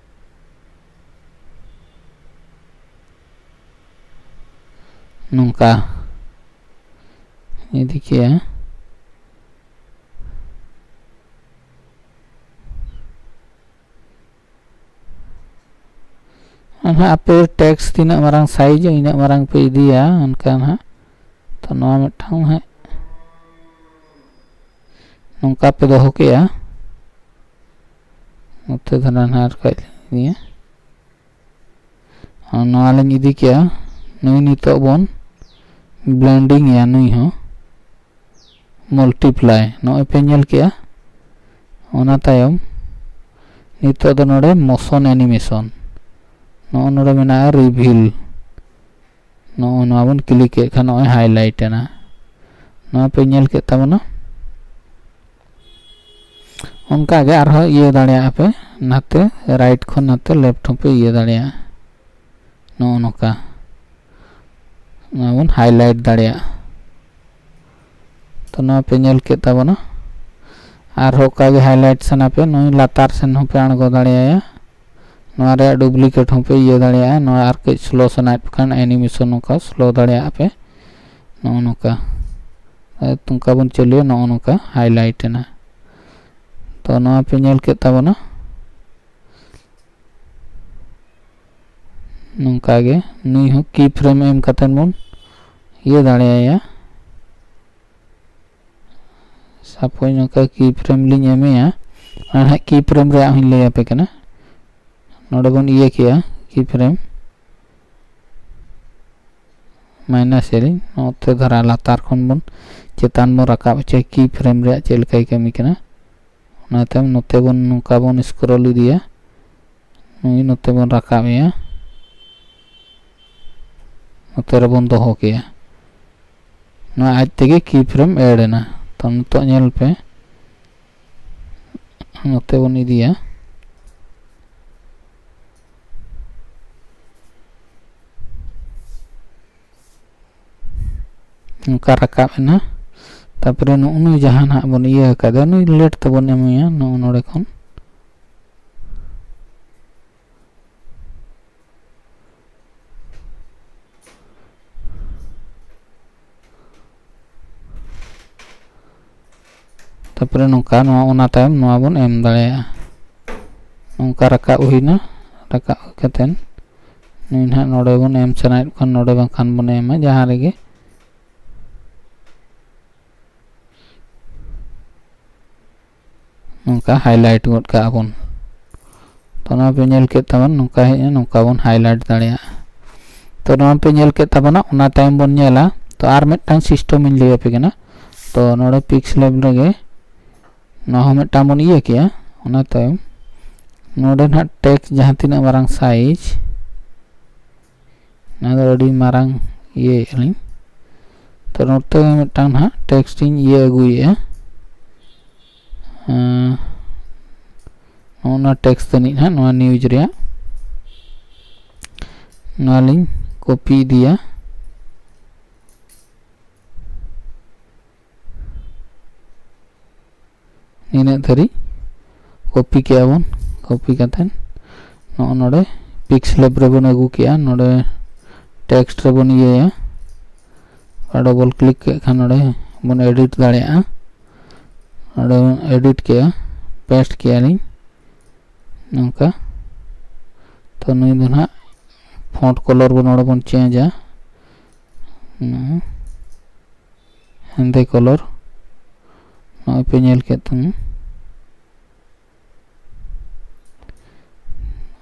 ᱱᱚᱝᱠᱟ ᱤᱫᱤ ᱠᱮᱜᱼᱟ᱾ ᱱᱟᱦᱟᱜ ᱟᱯᱮ ᱴᱮᱠᱥᱴ ᱛᱤᱱᱟᱹᱜ ᱢᱟᱨᱟᱝ ᱥᱟᱭᱤᱡᱽ, ᱤᱱᱟᱹᱜ ᱢᱟᱨᱟᱝ ᱯᱮ ᱤᱫᱤᱭᱟ, ᱚᱱᱠᱟ ᱱᱟᱦᱟᱜ᱾ ᱛᱚ ᱱᱚᱣᱟ ᱢᱤᱫᱴᱟᱝ ᱱᱟᱦᱟᱜ ᱱᱚᱝᱠᱟ ᱯᱮ ᱫᱚᱦᱚ ᱠᱮᱜᱼᱟ᱾ ᱱᱚᱛᱮ ᱫᱷᱟᱨᱟ ᱱᱟᱦᱟᱜ ᱟᱨ ᱠᱟᱹᱡ ᱞᱤᱧ ᱤᱫᱤᱭᱟ᱾ ᱟᱨ ᱱᱚᱣᱟ ᱞᱤᱧ ᱤᱫᱤ ᱠᱮᱜᱼᱟ᱾ ᱱᱩᱭ ᱱᱤᱛᱚᱜ ᱵᱚᱱ ᱵᱞᱮᱱᱰᱤᱝ ᱮᱭᱟ, ᱱᱩᱭ ᱦᱚᱸ ᱢᱟᱞᱴᱤᱯᱞᱟᱭ᱾ ᱱᱚᱜᱼᱚᱭ ᱯᱮ ᱧᱮᱞ ᱠᱮᱜᱼᱟ, ᱚᱱᱟ ᱛᱟᱭᱚᱢ ᱱᱤᱛᱚᱜ ᱫᱚ ᱱᱚᱰᱮ ᱢᱳᱥᱚᱱ ᱮᱱᱤᱢᱮᱥᱚᱱ, ᱱᱚᱜᱼᱚ ᱱᱚᱰᱮ ᱢᱮᱱᱟᱜᱼᱟ ᱨᱤᱵᱷᱤᱞ᱾ ᱱᱚᱜᱼᱚ ᱱᱚᱣᱟ ᱵᱚᱱ ᱠᱞᱤᱠ ᱮᱫ ᱠᱷᱟᱱ ᱱᱚᱜᱼᱚᱭ ᱦᱟᱭᱞᱟᱭᱤᱴ ᱮᱱᱟ᱾ ᱱᱚᱣᱟ ᱯᱮ ᱧᱮᱞ ᱠᱮᱫ ᱛᱟᱵᱚᱱᱟ᱾ ᱚᱱᱠᱟ ᱜᱮ ᱟᱨᱦᱚᱸ ᱤᱭᱟᱹ ᱫᱟᱲᱮᱭᱟᱜᱼᱟ ᱯᱮ, ᱱᱟᱛᱮ ᱨᱟᱭᱤᱴ ᱠᱷᱚᱱ ᱱᱟᱛᱮ ᱞᱮᱯᱷᱴ ᱦᱚᱸᱯᱮ ᱤᱭᱟᱹ ᱫᱟᱲᱮᱭᱟᱜᱼᱟ᱾ ᱱᱚᱜᱼᱚ ᱱᱚᱝᱠᱟ ᱱᱚᱣᱟ ᱵᱚᱱ ᱦᱟᱭᱞᱟᱭᱤᱴ ᱫᱟᱲᱮᱭᱟᱜᱼᱟ᱾ ᱛᱚ ᱱᱚᱣᱟ ᱯᱮ ᱧᱮᱞ ᱠᱮᱫ ᱛᱟᱵᱚᱱᱟ᱾ ᱟᱨᱦᱚᱸ ᱚᱠᱟ ᱜᱮ ᱦᱟᱭᱞᱟᱭᱤᱴ ᱥᱟᱱᱟ ᱯᱮ, ᱱᱩᱭ ᱞᱟᱛᱟᱨ ᱥᱮᱱ ᱦᱚᱸᱯᱮ ᱟᱬᱜᱚ ᱫᱟᱲᱮᱭᱟᱭᱟ᱾ ᱱᱚᱣᱟ ᱨᱮᱭᱟᱜ ᱰᱩᱯᱞᱤᱠᱮᱴ ᱦᱚᱸᱯᱮ ᱤᱭᱟᱹ ᱫᱟᱲᱮᱭᱟᱜᱼᱟ᱾ ᱱᱚᱣᱟ ᱟᱨ ᱠᱟᱹᱡ ᱥᱞᱳ ᱥᱟᱱᱟᱭᱮᱫ ᱯᱮ ᱠᱷᱟᱱ ᱮᱱᱤᱢᱮᱥᱚᱱ ᱱᱚᱝᱠᱟ ᱥᱞᱳ ᱫᱟᱲᱮᱭᱟᱜᱼᱟ ᱯᱮ᱾ ᱱᱚᱜᱼᱚ ᱱᱚᱝᱠᱟ ᱱᱚᱝᱠᱟ ᱵᱚᱱ ᱪᱟᱹᱞᱩᱭᱟ᱾ ᱱᱚᱜᱼᱚ ᱱᱚᱝᱠᱟ ᱦᱟᱭᱞᱟᱭᱤᱴ ᱮᱱᱟ᱾ ᱛᱚ ᱱᱚᱣᱟ ᱯᱮ ᱧᱮᱞ ᱠᱮᱫ ᱛᱟᱵᱚᱱᱟ᱾ ᱱᱚᱝᱠᱟ ᱜᱮ ᱱᱩᱭ ᱦᱚᱸ ᱠᱤ ᱯᱷᱨᱮᱢ ᱮᱢ ᱠᱟᱛᱮᱫ ᱵᱚᱱ ᱤᱭᱟᱹ ᱫᱟᱲᱮᱭᱟᱭᱟ᱾ ᱥᱟᱯᱳᱡᱽ ᱱᱚᱝᱠᱟ ᱠᱤ ᱯᱷᱨᱮᱢ ᱞᱤᱧ ᱮᱢᱮᱭᱟ, ᱟᱨ ᱦᱟᱸᱜ ᱠᱤ ᱯᱷᱨᱮᱢ ᱨᱮᱭᱟᱜ ᱦᱚᱸᱧ ᱞᱟᱹᱭ ᱟᱯᱮ ᱠᱟᱱᱟ᱾ ᱱᱚᱰᱮ ᱵᱚᱱ ᱤᱭᱟᱹ ᱠᱮᱜᱼᱟ ᱠᱤ ᱯᱷᱨᱮᱢ, ᱢᱟᱭᱱᱟᱥ ᱟᱹᱞᱤᱧ ᱱᱚᱛᱮ ᱫᱷᱟᱨᱟ ᱞᱟᱛᱟᱨ ᱠᱷᱚᱱ ᱵᱚᱱ ᱪᱮᱛᱟᱱ ᱵᱚᱱ ᱨᱟᱠᱟᱵ ᱦᱚᱪᱚᱭᱟ ᱠᱤ ᱯᱷᱨᱮᱢ ᱨᱮᱭᱟᱜ ᱪᱮᱫ ᱞᱮᱠᱟᱭ ᱠᱟᱹᱢᱤ ᱠᱟᱱᱟ᱾ ᱚᱱᱟᱛᱮ ᱱᱚᱛᱮ ᱵᱚᱱ ᱱᱚᱝᱠᱟ ᱵᱚᱱ ᱥᱠᱨᱚᱞ ᱤᱫᱤᱭᱟ᱾ ᱱᱩᱭ ᱱᱚᱛᱮ ᱵᱚᱱ ᱨᱟᱠᱟᱵ ᱮᱭᱟ, ᱱᱚᱛᱮ ᱨᱮᱵᱚᱱ ᱫᱚᱦᱚ ᱠᱮᱭᱟ᱾ ᱱᱚᱣᱟ ᱟᱡ ᱛᱮᱜᱮ ᱠᱤ ᱯᱷᱨᱮᱢ ᱮᱰ ᱮᱱᱟ᱾ ᱛᱚ ᱱᱤᱛᱚᱜ ᱧᱮᱞ ᱯᱮ, ᱱᱚᱛᱮ ᱵᱚᱱ ᱤᱫᱤᱭᱟ᱾ ᱱᱚᱝᱠᱟ ᱨᱟᱠᱟᱵ ᱮᱱᱟ᱾ ᱛᱟᱨᱯᱚᱨᱮ ᱱᱩᱜᱼᱩ ᱱᱩᱭ ᱡᱟᱦᱟᱸ ᱱᱟᱦᱟᱜ ᱵᱚᱱ ᱤᱭᱟᱹ ᱟᱠᱟᱫᱟ, ᱱᱩᱭ ᱞᱮᱴ ᱛᱮᱵᱚᱱ ᱮᱢᱟᱭᱟ ᱱᱚᱜᱼᱚ ᱱᱚᱰᱮ ᱠᱷᱚᱱ᱾ ᱛᱟᱨᱯᱚᱨᱮ ᱱᱚᱝᱠᱟ ᱱᱚᱣᱟ, ᱚᱱᱟ ᱛᱟᱭᱚᱢ ᱱᱚᱣᱟ ᱵᱚᱱ ᱮᱢ ᱫᱟᱲᱮᱭᱟᱜᱼᱟ᱾ ᱱᱚᱝᱠᱟ ᱨᱟᱠᱟᱵ ᱦᱩᱭᱱᱟ᱾ ᱨᱟᱠᱟᱵ ᱦᱩᱭ ᱠᱟᱛᱮᱫ ᱱᱩᱭ ᱱᱟᱦᱟᱜ ᱱᱚᱰᱮ ᱵᱚᱱ ᱮᱢ ᱥᱟᱱᱟᱭᱮᱫ ᱠᱷᱟᱱ ᱱᱚᱰᱮ, ᱵᱟᱝᱠᱷᱟᱱ ᱵᱚᱱ ᱮᱢᱟ ᱡᱟᱦᱟᱸ ᱨᱮᱜᱮ᱾ ᱱᱚᱝᱠᱟ ᱦᱟᱭᱞᱟᱭᱤᱴ ᱜᱚᱫ ᱠᱟᱜᱼᱟ ᱵᱚᱱ᱾ ᱛᱚ ᱱᱚᱣᱟ ᱯᱮ ᱧᱮᱞ ᱠᱮᱫ ᱛᱟᱵᱚᱱ, ᱱᱚᱝᱠᱟ ᱦᱮᱡ ᱮᱱᱟ, ᱱᱚᱝᱠᱟ ᱵᱚᱱ ᱦᱟᱭᱞᱟᱭᱤᱴ ᱫᱟᱲᱮᱭᱟᱜᱼᱟ᱾ ᱛᱚ ᱱᱚᱣᱟ ᱯᱮ ᱧᱮᱞ ᱠᱮᱫ ᱛᱟᱵᱚᱱᱟ, ᱚᱱᱟ ᱛᱟᱭᱚᱢ ᱵᱚᱱ ᱧᱮᱞᱟ᱾ ᱛᱚ ᱟᱨ ᱢᱤᱫᱴᱟᱝ ᱥᱤᱥᱴᱮᱢ ᱤᱧ ᱞᱟᱹᱭ ᱟᱯᱮ ᱠᱟᱱᱟ᱾ ᱛᱚ ᱱᱚᱰᱮ ᱯᱤᱠᱥ ᱞᱮᱵ ᱨᱮᱜᱮ ᱱᱚᱣᱟ ᱦᱚᱸ ᱢᱤᱫᱴᱟᱝ ᱵᱚᱱ ᱤᱭᱟᱹ ᱠᱮᱜᱼᱟ᱾ ᱚᱱᱟ ᱛᱟᱭᱚᱢ ᱱᱚᱰᱮ ᱱᱟᱦᱟᱜ ᱴᱮᱠᱥᱴ ᱡᱟᱦᱟᱸ ᱛᱤᱱᱟᱹᱜ ᱢᱟᱨᱟᱝ ᱥᱟᱭᱤᱡᱽ, ᱱᱚᱣᱟ ᱫᱚ ᱟᱹᱰᱤ ᱢᱟᱨᱟᱝ ᱤᱭᱟᱹᱭᱮᱫᱼᱟ ᱞᱤᱧ᱾ ᱛᱚ ᱱᱚᱛᱮ ᱢᱤᱫᱴᱟᱝ ᱱᱟᱦᱟᱜ ᱴᱮᱠᱥᱴ ᱤᱧ ᱤᱭᱟᱹ ᱟᱹᱜᱩᱭᱮᱫᱼᱟ᱾ ᱮᱸ, ᱱᱚᱜᱼᱚ ᱱᱚᱣᱟ ᱴᱮᱠᱥᱴ ᱛᱟᱹᱱᱤᱡ ᱱᱟᱦᱟᱜ ᱱᱚᱣᱟ ᱱᱤᱭᱩᱡᱽ ᱨᱮᱭᱟᱜ᱾ ᱱᱚᱣᱟ ᱞᱤᱧ ᱠᱚᱯᱤ ᱤᱫᱤᱭᱟ᱾ ᱱᱤᱱᱟᱹᱜ ᱫᱷᱟᱹᱨᱤᱡ ᱠᱚᱯᱤ ᱠᱮᱜᱼᱟ ᱵᱚᱱ᱾ ᱠᱚᱯᱤ ᱠᱟᱛᱮᱫ ᱱᱚᱜᱼᱚ ᱱᱚᱰᱮ ᱯᱤᱠᱥ ᱞᱮᱵ ᱨᱮᱵᱚᱱ ᱟᱹᱜᱩ ᱠᱮᱜᱼᱟ᱾ ᱱᱚᱰᱮ ᱴᱮᱠᱥᱴ ᱨᱮᱵᱚᱱ ᱤᱭᱟᱹᱭᱟ᱾ ᱰᱚᱵᱚᱞ ᱠᱞᱤᱠ ᱠᱮᱫ ᱠᱷᱟᱱ ᱱᱚᱰᱮ ᱵᱚᱱ ᱮᱰᱤᱴ ᱫᱟᱲᱮᱭᱟᱜᱼᱟ᱾ ᱱᱚᱰᱮ ᱵᱚᱱ ᱮᱰᱤᱴ ᱠᱮᱜᱼᱟ, ᱯᱮᱥᱴ ᱠᱮᱜᱼᱟ ᱞᱤᱧ ᱱᱚᱝᱠᱟ᱾ ᱛᱚ ᱱᱩᱭ ᱫᱚ ᱱᱟᱦᱟᱜ ᱯᱷᱚᱱᱴ ᱠᱚᱞᱚᱨ ᱵᱚᱱ ᱱᱚᱰᱮ ᱵᱚᱱ ᱪᱮᱧᱡᱟ᱾ ᱦᱮᱸᱫᱮ ᱠᱚᱞᱚᱨ ᱱᱚᱜᱼᱚᱭ ᱯᱮ ᱧᱮᱞ ᱠᱮᱫ ᱛᱟᱵᱚᱱᱟ᱾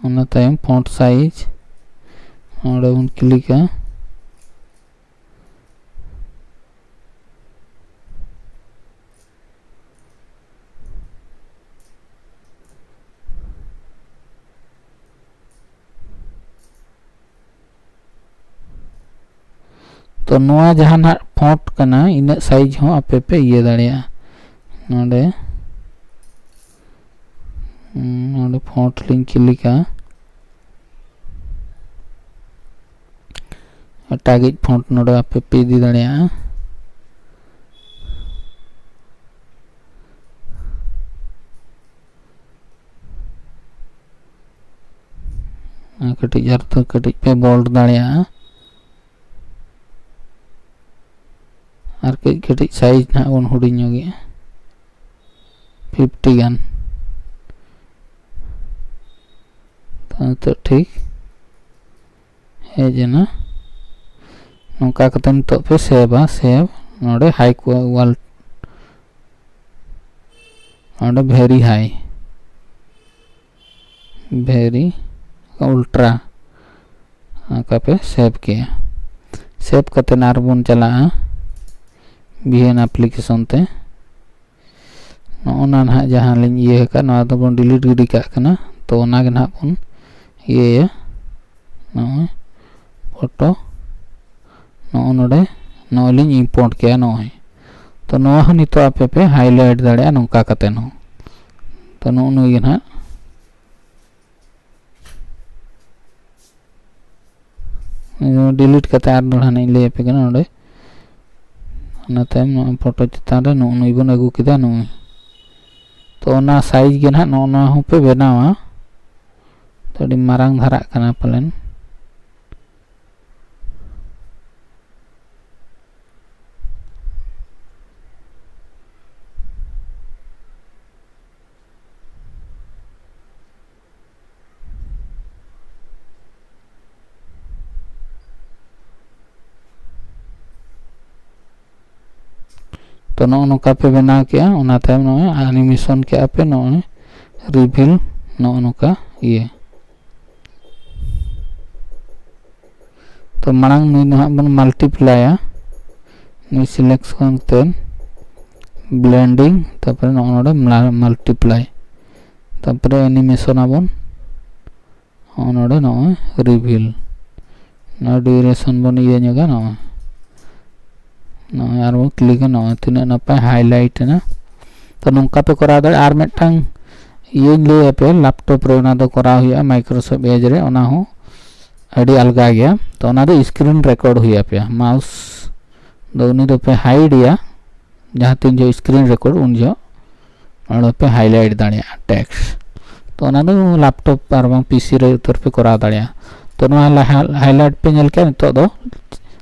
ᱚᱱᱟ ᱛᱟᱭᱚᱢ ᱯᱷᱚᱱᱴ ᱥᱟᱭᱤᱡᱽ ᱱᱚᱰᱮ ᱵᱚᱱ ᱠᱞᱤᱠᱟ᱾ ᱛᱚ ᱱᱚᱣᱟ ᱡᱟᱦᱟᱸ ᱱᱟᱦᱟᱜ ᱯᱷᱚᱱᱴ ᱠᱟᱱᱟ, ᱤᱱᱟᱹᱜ ᱥᱟᱭᱤᱡᱽ ᱦᱚᱸ ᱟᱯᱮ ᱯᱮ ᱤᱭᱟᱹ ᱫᱟᱲᱮᱭᱟᱜᱼᱟ᱾ ᱱᱚᱰᱮ ᱱᱚᱰᱮ ᱯᱷᱚᱱᱴ ᱞᱤᱧ ᱠᱞᱤᱠᱟ᱾ ᱮᱴᱟᱜᱤᱡ ᱯᱷᱚᱱᱴ ᱱᱚᱰᱮ ᱟᱯᱮ ᱯᱮ ᱤᱫᱤ ᱫᱟᱲᱮᱭᱟᱜᱼᱟ᱾ ᱠᱟᱹᱴᱤᱡ ᱟᱨ ᱠᱟᱹᱴᱤᱡ ᱯᱮ ᱵᱳᱞᱰ ᱫᱟᱲᱮᱭᱟᱜᱼᱟ᱾ ᱟᱨ ᱠᱟᱹᱡ ᱠᱟᱹᱴᱤᱡ ᱥᱟᱭᱤᱡᱽ ᱱᱟᱦᱟᱜ ᱵᱚᱱ ᱦᱩᱰᱤᱧ ᱧᱚᱜᱮᱜᱼᱟ, ᱯᱷᱤᱯᱴᱤ ᱜᱟᱱ᱾ ᱛᱚ, ᱱᱤᱛᱚᱜ ᱴᱷᱤᱠ ᱦᱮᱡ ᱮᱱᱟ᱾ ᱱᱚᱝᱠᱟ ᱠᱟᱛᱮ ᱱᱤᱛᱚᱜ ᱯᱮ ᱥᱮᱵᱷᱟ, ᱥᱮᱵᱷ᱾ ᱱᱚᱰᱮ ᱦᱟᱭ ᱠᱣᱟᱞ-, ᱱᱚᱰᱮ ᱵᱷᱮᱨᱤ ᱦᱟᱭ, ᱵᱷᱮᱨᱤ ᱩᱞᱴᱨᱟ, ᱚᱱᱠᱟ ᱯᱮ ᱥᱮᱵᱷ ᱠᱮᱜᱼᱟ᱾ ᱥᱮᱵᱷ ᱠᱟᱛᱮ ᱟᱨ ᱵᱚᱱ ᱪᱟᱞᱟᱜᱼᱟ ᱵᱷᱤ ᱮᱱ ᱟᱯᱞᱤᱠᱮᱥᱚᱱ ᱛᱮ᱾ ᱱᱚᱜᱼᱚ ᱱᱟ ᱱᱟᱦᱟᱜ ᱡᱟᱦᱟᱸ ᱞᱤᱧ ᱤᱭᱟᱹ ᱟᱠᱟᱫ, ᱱᱚᱣᱟ ᱫᱚᱵᱚᱱ ᱰᱤᱞᱤᱴ ᱜᱤᱰᱤ ᱠᱟᱜ ᱠᱟᱱᱟ᱾ ᱛᱚ, ᱚᱱᱟ ᱜᱮ ᱱᱟᱦᱟᱜ ᱵᱚᱱ ᱤᱭᱟᱹᱭᱟ᱾ ᱱᱚᱜᱼᱚᱭ ᱯᱷᱳᱴᱳ, ᱱᱚᱜᱼᱚ ᱱᱚᱰᱮ, ᱱᱚᱜᱼᱚᱭ ᱞᱤᱧ ᱤᱢᱯᱳᱨᱴ ᱠᱮᱜᱼᱟ᱾ ᱱᱚᱜᱼᱚᱭ, ᱛᱚ, ᱱᱚᱣᱟ ᱦᱚᱸ ᱱᱤᱛᱚᱜ ᱟᱯᱮ ᱯᱮ ᱦᱟᱭᱞᱟᱭᱤᱴ ᱫᱟᱲᱮᱭᱟᱜᱼᱟ ᱱᱚᱝᱠᱟ ᱠᱟᱛᱮ ᱦᱚᱸ᱾ ᱛᱚ, ᱱᱚᱜᱼᱚ ᱱᱩᱭ ᱜᱮ ᱱᱟᱦᱟᱜ ᱰᱤᱞᱤᱴ ᱠᱟᱛᱮ ᱟᱨ ᱫᱚᱦᱲᱟ ᱱᱟᱜ ᱤᱧ ᱞᱟᱹᱭ ᱟᱯᱮ ᱠᱟᱱᱟ ᱱᱚᱰᱮ᱾ ᱚᱱᱟ ᱛᱟᱭᱚᱢ ᱱᱚᱣᱟ ᱯᱷᱳᱴᱳ ᱪᱮᱛᱟᱱ ᱨᱮ ᱱᱚᱜᱼᱚ ᱱᱩᱭ ᱵᱚᱱ ᱟᱹᱜᱩ ᱠᱮᱫᱟ, ᱱᱚᱜᱼᱚᱭ᱾ ᱛᱚ, ᱚᱱᱟ ᱥᱟᱭᱤᱡᱽ ᱜᱮ ᱱᱟᱦᱟᱜ ᱱᱚᱜᱼᱚ ᱱᱚᱣᱟ ᱦᱚᱸᱯᱮ ᱵᱮᱱᱟᱣᱟ᱾ ᱛᱚ, ᱟᱹᱰᱤ ᱢᱟᱨᱟᱝ ᱫᱷᱟᱨᱟᱜ ᱠᱟᱱᱟ ᱯᱟᱞᱮᱱ᱾ ᱛᱚ, ᱱᱚᱜᱼᱚ ᱱᱚᱝᱠᱟ ᱯᱮ ᱵᱮᱱᱟᱣ ᱠᱮᱜᱼᱟ᱾ ᱚᱱᱟ ᱛᱟᱭᱚᱢ ᱱᱚᱜᱼᱚᱭ ᱟᱱᱤᱢᱮᱥᱚᱱ ᱠᱮᱜᱼᱟ ᱯᱮ, ᱱᱚᱜᱼᱚᱭ ᱨᱤᱵᱷᱤᱞ, ᱱᱚᱜᱼᱚ ᱱᱚᱝᱠᱟ ᱤᱭᱟᱹ᱾ ᱛᱚ, ᱢᱟᱲᱟᱝ ᱱᱩᱭ ᱫᱚ ᱦᱟᱸᱜ ᱵᱚᱱ ᱢᱟᱞᱴᱤᱯᱞᱟᱭᱟ᱾ ᱱᱩᱭ ᱥᱤᱞᱮᱠᱥᱚᱱ ᱠᱟᱛᱮ ᱵᱞᱮᱱᱰᱤᱝ, ᱛᱟᱨᱯᱚᱨᱮ ᱱᱚᱜᱼᱚ ᱱᱚᱰᱮ ᱢᱟᱞᱴᱤᱯᱞᱟᱭ, ᱛᱟᱨᱯᱚᱨᱮ ᱮᱱᱤᱢᱮᱥᱚᱱ ᱟᱵᱚᱱ᱾ ᱱᱚᱜᱼᱚ ᱱᱚᱰᱮ ᱱᱚᱜᱼᱚᱭ ᱨᱤᱵᱷᱤᱞ, ᱱᱚᱣᱟ ᱰᱤᱭᱩᱨᱮᱥᱚᱱ ᱵᱚᱱ ᱤᱭᱟᱹ ᱧᱚᱜᱟ᱾ ᱱᱚᱜᱼᱚᱭ, ᱱᱚᱜᱼᱚᱭ ᱟᱨᱵᱚᱱ ᱠᱞᱤᱠᱟ᱾ ᱱᱚᱜᱼᱚᱭ ᱛᱤᱱᱟᱹᱜ ᱱᱟᱯᱟᱭ ᱦᱟᱭᱞᱟᱭᱤᱴ ᱮᱱᱟ᱾ ᱛᱚ, ᱱᱚᱝᱠᱟ ᱯᱮ ᱠᱚᱨᱟᱣ ᱫᱟᱲᱮᱭᱟᱜᱼᱟ᱾ ᱟᱨ ᱢᱤᱫᱴᱟᱝ ᱤᱭᱟᱹᱧ ᱞᱟᱹᱭ ᱟᱯᱮᱭᱟ, ᱞᱮᱯᱴᱚᱯ ᱨᱮ ᱚᱱᱟ ᱫᱚ ᱠᱚᱨᱟᱣ ᱦᱩᱭᱩᱜᱼᱟ, ᱢᱟᱭᱠᱨᱳᱥᱚᱯᱷᱴ ᱮᱡᱽ ᱨᱮ, ᱚᱱᱟ ᱦᱚᱸ ᱟᱹᱰᱤ ᱟᱞᱜᱟ ᱜᱮᱭᱟ᱾ ᱛᱚ ᱚᱱᱟ ᱫᱚ ᱥᱠᱨᱤᱱ ᱨᱮᱠᱚᱨᱰ ᱦᱩᱭ ᱟᱯᱮᱭᱟ᱾ ᱢᱟᱣᱩᱥ ᱫᱚ ᱩᱱᱤ ᱫᱚᱯᱮ ᱦᱟᱭᱤᱰ ᱮᱭᱟ, ᱡᱟᱦᱟᱸ ᱛᱤᱱ ᱡᱚᱦᱚᱜ ᱥᱠᱨᱤᱱ ᱨᱮᱠᱚᱨᱰ ᱩᱱ ᱡᱚᱦᱚᱜ ᱚᱸᱰᱮ ᱯᱮ ᱦᱟᱭᱞᱟᱭᱤᱴ ᱫᱟᱲᱮᱭᱟᱜᱼᱟ ᱴᱮᱠᱥᱴ᱾ ᱛᱚ ᱚᱱᱟ ᱫᱚ ᱞᱮᱯᱴᱚᱯ ᱟᱨ ᱵᱟᱝ ᱯᱤᱥᱤ ᱨᱮ ᱩᱛᱟᱹᱨ ᱯᱮ ᱠᱚᱨᱟᱣ ᱫᱟᱲᱮᱭᱟᱜᱼᱟ᱾ ᱛᱚ ᱱᱚᱣᱟ ᱦᱟᱭᱞᱟᱭᱤᱴ ᱯᱮ ᱧᱮᱞ ᱠᱮᱫᱟ, ᱱᱤᱛᱚᱜ ᱫᱚ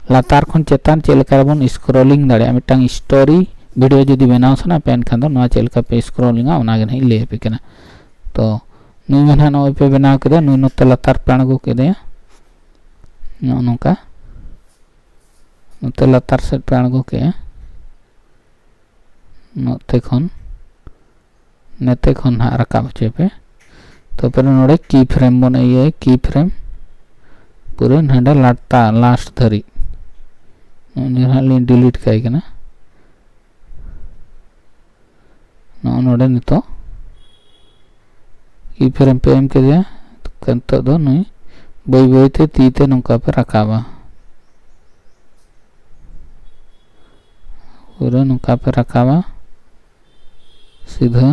ᱞᱟᱛᱟᱨ ᱠᱷᱚᱱ ᱪᱮᱛᱟᱱ ᱪᱮᱫ ᱞᱮᱠᱟ ᱨᱮᱵᱚᱱ ᱥᱠᱨᱚᱞᱤᱝ ᱫᱟᱲᱮᱭᱟᱜᱼᱟ, ᱢᱤᱫᱴᱟᱝ ᱥᱴᱳᱨᱤ ᱵᱷᱤᱰᱤᱭᱳ ᱡᱩᱫᱤ ᱵᱮᱱᱟᱣ ᱥᱟᱱᱟ ᱯᱮ, ᱮᱱᱠᱷᱟᱱ ᱫᱚ ᱱᱚᱣᱟ ᱪᱮᱫ ᱞᱮᱠᱟ ᱯᱮ ᱥᱠᱨᱚᱞᱤᱝᱟ ᱚᱱᱟ ᱜᱮ ᱱᱟᱦᱟᱜ ᱤᱧ ᱞᱟᱹᱭ ᱟᱯᱮ ᱠᱟᱱᱟ᱾ ᱛᱚ ᱱᱩᱭ ᱢᱟ ᱱᱟᱦᱟᱜ ᱱᱚᱜᱼᱚᱭ ᱯᱮ ᱵᱮᱱᱟᱣ ᱠᱮᱫᱟ, ᱱᱩᱭ ᱱᱚᱛᱮ ᱞᱟᱛᱟᱨ ᱯᱮ ᱟᱬᱜᱚ ᱠᱮᱫᱮᱭᱟ, ᱱᱚᱜᱼᱚ ᱱᱚᱝᱠᱟ ᱱᱚᱛᱮ ᱞᱟᱛᱟᱨ ᱥᱮᱫ ᱯᱮ ᱟᱬᱜᱚ ᱠᱮᱜᱼᱟ᱾ ᱱᱚᱛᱮ ᱠᱷᱚᱱ, ᱱᱚᱛᱮ ᱠᱷᱚᱱ ᱦᱟᱸᱜ ᱨᱟᱠᱟᱵ ᱦᱚᱪᱚᱭ ᱯᱮ᱾ ᱛᱟᱨᱯᱚᱨᱮ ᱱᱚᱰᱮ ᱠᱤ ᱯᱷᱨᱮᱢ ᱵᱚᱱ ᱤᱭᱟᱹᱭᱟ, ᱠᱤ ᱯᱷᱨᱮᱢ ᱯᱩᱨᱟᱹ ᱱᱚᱰᱮ ᱞᱟᱴᱟ ᱞᱟᱥᱴ ᱫᱷᱟᱹᱨᱤᱡ᱾ ᱱᱚᱜᱼᱚ ᱱᱤᱭᱟᱹ ᱦᱟᱸᱜ ᱞᱤᱧ ᱰᱤᱞᱤᱴ ᱠᱟᱭ ᱠᱟᱱᱟ᱾ ᱱᱚᱜᱼᱚ ᱱᱚᱰᱮ ᱱᱤᱛᱚᱜ ᱠᱤ ᱯᱷᱨᱮᱢ ᱯᱮ ᱮᱢ ᱠᱮᱫᱮᱭᱟ᱾ ᱱᱤᱛᱚᱜ ᱫᱚ ᱱᱩᱭ ᱵᱟᱹᱭ ᱵᱟᱹᱭᱛᱮ ᱛᱤ ᱛᱮ ᱱᱚᱝᱠᱟ ᱯᱮ ᱨᱟᱠᱟᱵᱟ, ᱯᱩᱨᱟᱹ ᱱᱚᱝᱠᱟ ᱯᱮ ᱨᱟᱠᱟᱵᱟ ᱥᱤᱫᱷᱟᱹ᱾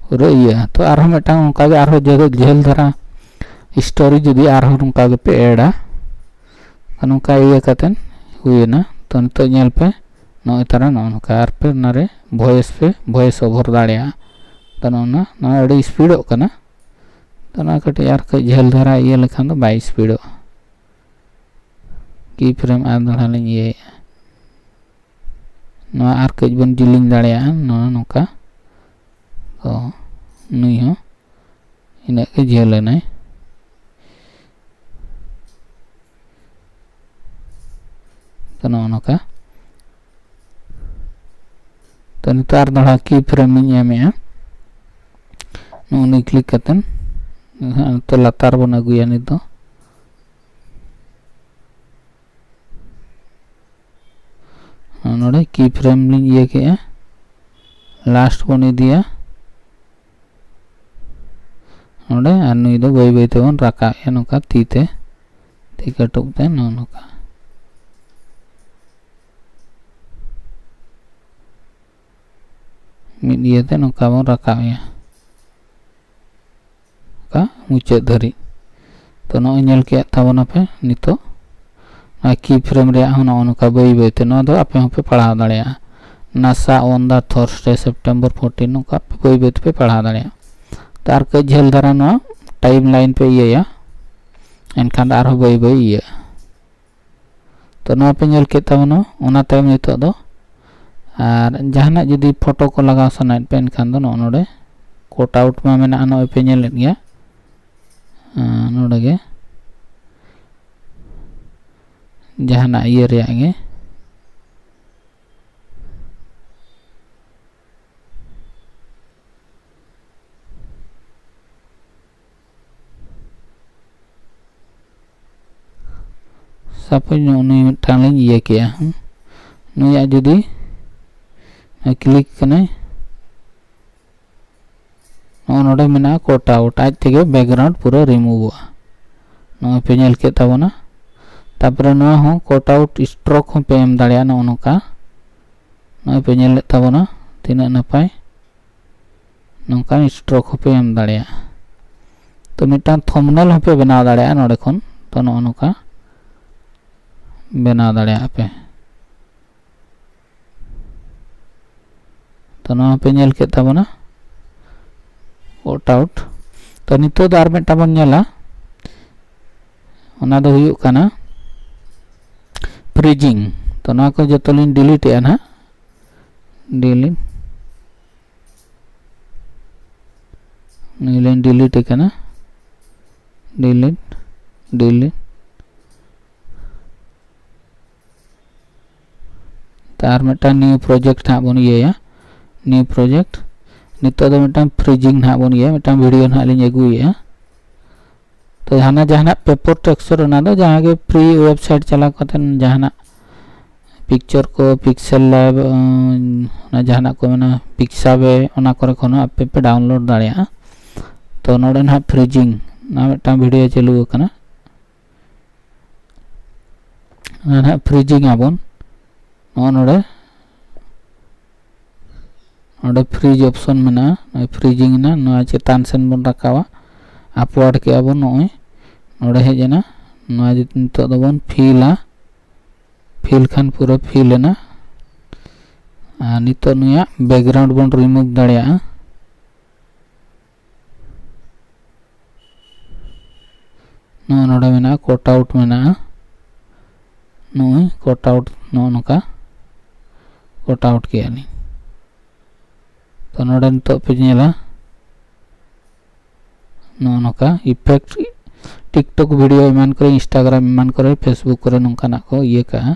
ᱯᱩᱨᱟᱹ ᱤᱭᱟᱹ᱾ ᱛᱚ ᱟᱨᱦᱚᱸ ᱢᱤᱫᱴᱟᱝ ᱚᱱᱠᱟᱜᱮ ᱟᱨᱦᱚᱸ ᱡᱷᱟᱹᱞ, ᱡᱷᱟᱹᱞ ᱫᱷᱟᱨᱟ ᱥᱴᱳᱨᱤ ᱡᱩᱫᱤ ᱟᱨᱦᱚᱸ ᱱᱚᱝᱠᱟ ᱜᱮᱯᱮ ᱮᱰᱟ, ᱛᱚ ᱱᱚᱝᱠᱟ ᱤᱭᱟᱹ ᱠᱟᱛᱮᱫ ᱦᱩᱭᱮᱱᱟ᱾ ᱛᱚ ᱱᱤᱛᱚᱜ ᱧᱮᱞ ᱯᱮ, ᱱᱚᱜᱼᱚᱭ ᱛᱟᱨᱟ ᱱᱚᱜᱼᱚ ᱱᱚᱝᱠᱟ᱾ ᱟᱨ ᱯᱮ ᱚᱱᱟᱨᱮ ᱵᱷᱚᱭᱮᱥ ᱯᱮ ᱵᱷᱚᱭᱮᱥ ᱳᱵᱷᱟᱨ ᱫᱟᱲᱮᱭᱟᱜᱼᱟ᱾ ᱛᱚ ᱱᱚᱜᱼᱚ ᱱᱟ, ᱱᱚᱣᱟ ᱟᱹᱰᱤ ᱥᱯᱤᱰᱚᱜ ᱠᱟᱱᱟ᱾ ᱛᱚ ᱱᱚᱣᱟ ᱠᱟᱹᱴᱤᱡ ᱟᱨ ᱠᱟᱹᱡ ᱡᱷᱟᱹᱞ ᱫᱷᱟᱨᱟ ᱤᱭᱟᱹ ᱞᱮᱠᱷᱟᱱ ᱫᱚ ᱵᱟᱭ ᱥᱯᱤᱰᱚᱜᱼᱟ᱾ ᱠᱤ ᱯᱷᱨᱮᱢ ᱟᱨ ᱫᱚᱲᱦᱟ ᱞᱤᱧ ᱤᱭᱟᱹᱭᱮᱫᱼᱟ᱾ ᱱᱚᱣᱟ ᱟᱨ ᱠᱟᱹᱡ ᱵᱚᱱ ᱡᱤᱞᱤᱧ ᱫᱟᱲᱮᱭᱟᱜᱼᱟ, ᱱᱚᱣᱟ ᱱᱚᱝᱠᱟ᱾ ᱛᱚ ᱱᱩᱭ ᱦᱚᱸ ᱤᱱᱟᱹᱜ ᱜᱮ ᱡᱷᱟᱹᱞ ᱮᱱᱟᱭ᱾ ᱛᱚ ᱱᱚᱜᱼᱚ ᱱᱚᱝᱠᱟ᱾ ᱛᱚ ᱱᱤᱛᱚᱜ ᱟᱨ ᱫᱚᱲᱦᱟ ᱠᱤ ᱯᱷᱨᱮᱢ ᱤᱧ ᱮᱢᱮᱜᱼᱟ᱾ ᱱᱚᱜᱼᱚ ᱱᱩᱭ ᱠᱞᱤᱠ ᱠᱟᱛᱮᱱ ᱱᱤᱛᱚᱜ ᱞᱟᱛᱟᱨ ᱵᱚᱱ ᱟᱹᱜᱩᱭᱟ᱾ ᱱᱤᱛ ᱫᱚ ᱱᱚᱰᱮ ᱠᱤ ᱯᱷᱨᱮᱢ ᱞᱤᱧ ᱤᱭᱟᱹ ᱠᱮᱜᱼᱟ, ᱞᱟᱥᱴ ᱵᱚᱱ ᱤᱫᱤᱭᱟ ᱱᱚᱰᱮ, ᱟᱨ ᱱᱩᱭ ᱫᱚ ᱵᱟᱹᱭ ᱵᱟᱹᱭ ᱛᱮᱵᱚᱱ ᱨᱟᱠᱟᱵ ᱮᱜᱼᱟ ᱱᱚᱝᱠᱟ ᱛᱤ ᱛᱮ, ᱛᱤ ᱠᱟᱹᱴᱩᱵ ᱛᱮ ᱱᱚᱜᱼᱚ ᱱᱚᱝᱠᱟ᱾ ᱢᱤᱫ ᱤᱭᱟᱹᱛᱮ ᱱᱚᱝᱠᱟ ᱵᱚᱱ ᱨᱟᱠᱟᱵ ᱮᱭᱟ, ᱚᱱᱠᱟ ᱢᱩᱪᱟᱹᱫ ᱫᱷᱟᱹᱨᱤᱡ᱾ ᱛᱚ ᱱᱚᱜᱼᱚᱭ ᱧᱮᱞ ᱠᱮᱫ ᱛᱟᱵᱚᱱᱟᱯᱮ ᱱᱤᱛᱚᱜ ᱱᱚᱣᱟ ᱠᱤ ᱯᱷᱨᱮᱢ ᱨᱮᱭᱟᱜ ᱦᱚᱸ ᱱᱚᱜᱼᱚ ᱱᱚᱝᱠᱟ ᱵᱟᱹᱭ ᱵᱟᱹᱭᱛᱮ ᱱᱚᱣᱟ ᱫᱚ ᱟᱯᱮ ᱦᱚᱸᱯᱮ ᱯᱟᱲᱦᱟᱣ ᱫᱟᱲᱮᱭᱟᱜᱼᱟ᱾ NASA on the Thursday September fourteen, ᱱᱚᱝᱠᱟ ᱟᱯᱮ ᱵᱟᱹᱭ ᱵᱟᱹᱭ ᱛᱮᱯᱮ ᱯᱟᱲᱦᱟᱣ ᱫᱟᱲᱮᱭᱟᱜᱼᱟ᱾ ᱛᱚ ᱟᱨ ᱠᱟᱹᱡ ᱡᱷᱟᱹᱞ ᱫᱷᱟᱨᱟ ᱱᱚᱣᱟ ᱴᱟᱭᱤᱢ ᱞᱟᱭᱤᱱ ᱯᱮ ᱤᱭᱟᱹᱭᱟ, ᱮᱱᱠᱷᱟᱱ ᱫᱚ ᱟᱨᱦᱚᱸ ᱵᱟᱹᱭ ᱵᱟᱹᱭ ᱤᱭᱟᱹᱜᱼᱟ᱾ ᱛᱚ ᱱᱚᱣᱟ ᱯᱮ ᱧᱮᱞ ᱠᱮᱫ ᱛᱟᱵᱚᱱᱟ᱾ ᱚᱱᱟ ᱛᱟᱭᱚᱢ ᱱᱤᱛᱚᱜ ᱫᱚ ᱟᱨ ᱡᱟᱦᱟᱱᱟᱜ ᱡᱩᱫᱤ ᱯᱷᱳᱴᱳ ᱠᱚ ᱞᱟᱜᱟᱣ ᱥᱟᱱᱟᱭᱮᱫ ᱯᱮ, ᱮᱱᱠᱷᱟᱱ ᱫᱚ ᱱᱚᱜᱼᱚ ᱱᱚᱰᱮ ᱠᱚᱴ ᱟᱣᱩᱴ ᱢᱟ ᱢᱮᱱᱟᱜᱼᱟ, ᱱᱚᱜᱼᱚᱭ ᱯᱮ ᱧᱮᱞᱮᱫ ᱜᱮᱭᱟ᱾ ᱟᱨ ᱱᱚᱰᱮ ᱜᱮ ᱡᱟᱦᱟᱱᱟᱜ ᱤᱭᱟᱹ ᱨᱮᱭᱟᱜ ᱜᱮ᱾ ᱥᱟᱯᱳᱡᱽ ᱱᱚᱜᱼᱚ ᱱᱩᱭ ᱢᱤᱫᱴᱟᱝ ᱞᱤᱧ ᱤᱭᱟᱹ ᱠᱮᱜᱼᱟ, ᱦᱩᱸ᱾ ᱱᱩᱭᱟᱜ ᱡᱩᱫᱤ ᱠᱞᱤᱠ ᱠᱟᱱᱟᱭ, ᱱᱚᱜᱼᱚ ᱱᱚᱰᱮ ᱢᱮᱱᱟᱜᱼᱟ ᱠᱚᱴ ᱟᱣᱩᱴ, ᱟᱡ ᱛᱮᱜᱮ ᱵᱮᱠᱜᱨᱟᱣᱩᱱᱰ ᱯᱩᱨᱟᱹ ᱨᱤᱢᱩᱵᱷᱚᱜᱼᱟ᱾ ᱱᱚᱜᱼᱚᱭ ᱯᱮ ᱧᱮᱞ ᱠᱮᱫ ᱛᱟᱵᱚᱱᱟ᱾ ᱛᱟᱨᱯᱚᱨᱮ ᱱᱚᱣᱟ ᱦᱚᱸ ᱠᱚᱴ ᱟᱣᱩᱴ ᱥᱴᱨᱳᱠ ᱦᱚᱸᱯᱮ ᱮᱢ ᱫᱟᱲᱮᱭᱟᱜᱼᱟ᱾ ᱱᱚᱜᱼᱚ ᱱᱚᱝᱠᱟ ᱱᱚᱜᱼᱚᱭ ᱯᱮ ᱧᱮᱞᱮᱫ ᱛᱟᱵᱚᱱᱟ ᱛᱤᱱᱟᱹᱜ ᱱᱟᱯᱟᱭ, ᱱᱚᱝᱠᱟᱱ ᱥᱴᱨᱳᱠ ᱦᱚᱸᱯᱮ ᱮᱢ ᱫᱟᱲᱮᱭᱟᱜᱼᱟ᱾ ᱛᱚ ᱢᱤᱫᱴᱟᱝ ᱛᱷᱚᱢᱵᱱᱮᱞ ᱦᱚᱸᱯᱮ ᱵᱮᱱᱟᱣ ᱫᱟᱲᱮᱭᱟᱜᱼᱟ ᱱᱚᱰᱮ ᱠᱷᱚᱱ᱾ ᱛᱚ ᱱᱚᱜᱼᱚ ᱱᱚᱝᱠᱟ ᱵᱮᱱᱟᱣ ᱫᱟᱲᱮᱭᱟᱜᱼᱟ ᱯᱮ᱾ ᱛᱚ ᱱᱚᱣᱟ ᱯᱮ ᱧᱮᱞ ᱠᱮᱫ ᱛᱟᱵᱚᱱᱟ ᱠᱚᱴ ᱟᱣᱩᱴ᱾ ᱛᱚ ᱱᱤᱛᱚᱜ ᱫᱚ ᱟᱨ ᱢᱤᱫᱴᱟᱝ ᱵᱚᱱ ᱧᱮᱞᱟ, ᱚᱱᱟ ᱫᱚ ᱦᱩᱭᱩᱜ ᱠᱟᱱᱟ ᱯᱷᱨᱤᱡᱤᱝ᱾ ᱛᱚ ᱱᱚᱣᱟ ᱠᱚ ᱡᱚᱛᱚ ᱞᱤᱧ ᱰᱤᱞᱤᱴ ᱮᱜᱼᱟ ᱱᱟᱦᱟᱜ, ᱰᱤᱞᱤᱴ, ᱱᱩᱭ ᱞᱤᱧ ᱰᱤᱞᱤᱴ ᱮ ᱠᱟᱱᱟ, ᱰᱤᱞᱤᱴ, ᱰᱤᱞᱤᱴ᱾ ᱛᱚ ᱟᱨ ᱢᱤᱫᱴᱟᱝ ᱱᱤᱭᱩ ᱯᱨᱚᱡᱮᱠᱴ ᱦᱟᱸᱜ ᱵᱚᱱ ᱤᱭᱟᱹᱭᱟ, ᱱᱤᱭᱩ ᱯᱨᱚᱡᱮᱠᱴ᱾ ᱱᱤᱛᱚᱜ ᱫᱚ ᱢᱤᱫᱴᱟᱝ ᱯᱷᱨᱤᱡᱤᱝ ᱦᱟᱸᱜ ᱵᱚᱱ ᱤᱭᱟᱹᱭᱟ, ᱢᱤᱫᱴᱟᱝ ᱵᱷᱤᱰᱤᱭᱳ ᱦᱟᱸᱜ ᱞᱤᱧ ᱟᱹᱜᱩᱭᱮᱫᱼᱟ᱾ ᱛᱚ ᱦᱟᱱᱟ ᱡᱟᱦᱟᱱᱟᱜ ᱯᱮᱯᱟᱨ ᱴᱮᱠᱥᱪᱟᱨ, ᱚᱱᱟ ᱫᱚ ᱡᱟᱦᱟᱸ ᱜᱮ ᱯᱷᱨᱤ ᱳᱭᱮᱵᱽᱥᱟᱭᱤᱴ ᱪᱟᱞᱟᱣ ᱠᱟᱛᱮ ᱡᱟᱦᱟᱱᱟᱜ ᱯᱤᱠᱪᱟᱨ ᱠᱚ, ᱯᱤᱠᱥᱮᱞ ᱞᱮᱵ, ᱚᱱᱟ ᱡᱟᱦᱟᱱᱟᱜ ᱠᱚ ᱢᱮᱱᱟ, ᱯᱤᱠᱥᱟᱵᱮ, ᱚᱱᱟ ᱠᱚᱨᱮ ᱠᱷᱚᱱ ᱦᱚᱸ ᱟᱯᱮ ᱯᱮ ᱰᱟᱣᱩᱱᱞᱳᱰ ᱫᱟᱲᱮᱭᱟᱜᱼᱟ᱾ ᱛᱚ ᱱᱚᱰᱮ ᱱᱟᱦᱟᱜ ᱯᱷᱨᱤᱡᱤᱝ, ᱚᱱᱟ ᱢᱤᱫᱴᱟᱝ ᱵᱷᱤᱰᱤᱭᱳ ᱪᱟᱹᱞᱩ ᱟᱠᱟᱱᱟ᱾ ᱚᱱᱟ ᱱᱟᱦᱟᱜ ᱯᱷᱨᱤᱡᱤᱝ ᱟᱵᱚᱱ ᱱᱚᱜᱼᱚ ᱱᱚᱰᱮ᱾ ᱱᱚᱰᱮ freeze option ᱢᱮᱱᱟᱜᱼᱟ, ᱱᱚᱜᱼᱚᱭ freezing ᱮᱱᱟ, ᱱᱚᱣᱟ ᱪᱮᱛᱟᱱ ᱥᱮᱱ ᱵᱚᱱ ᱨᱟᱠᱟᱵᱟ, upward ᱠᱮᱜᱼᱟ ᱵᱚᱱ, ᱱᱚᱜᱼᱚᱭ ᱱᱚᱰᱮ ᱦᱮᱡ ᱮᱱᱟ, ᱱᱚᱣᱟ ᱡᱩᱫᱤ ᱱᱤᱛᱚᱜ ᱫᱚᱵᱚᱱ feel ᱟ, feel ᱠᱷᱟᱱ ᱯᱩᱨᱟᱹ feel ᱮᱱᱟ᱾ ᱟᱨ ᱱᱤᱛᱚᱜ ᱱᱩᱭᱟᱜ background ᱵᱚᱱ remove ᱫᱟᱲᱮᱭᱟᱜᱼᱟ᱾ ᱱᱚᱜᱼᱚ ᱱᱚᱰᱮ ᱢᱮᱱᱟᱜᱼᱟ, cut out ᱢᱮᱱᱟᱜᱼᱟ, ᱱᱚᱜᱼᱚᱭ cut out, ᱱᱚᱜᱼᱚ ᱱᱚᱝᱠᱟ cut out ᱠᱮᱜᱼᱟ ᱞᱤᱧ᱾ ᱛᱚ ᱱᱚᱰᱮ ᱱᱤᱛᱚᱜ ᱯᱮ ᱧᱮᱞᱟ, ᱱᱚᱜᱼᱚ ᱱᱚᱝᱠᱟ effect, TikTok video ᱮᱢᱟᱱ ᱠᱚᱨᱮ, Instagram ᱮᱢᱟᱱ ᱠᱚᱨᱮ, Facebook ᱠᱚᱨᱮ ᱱᱚᱝᱠᱟᱱᱟᱜ ᱠᱚ ᱤᱭᱟᱹ ᱠᱟᱜᱼᱟ᱾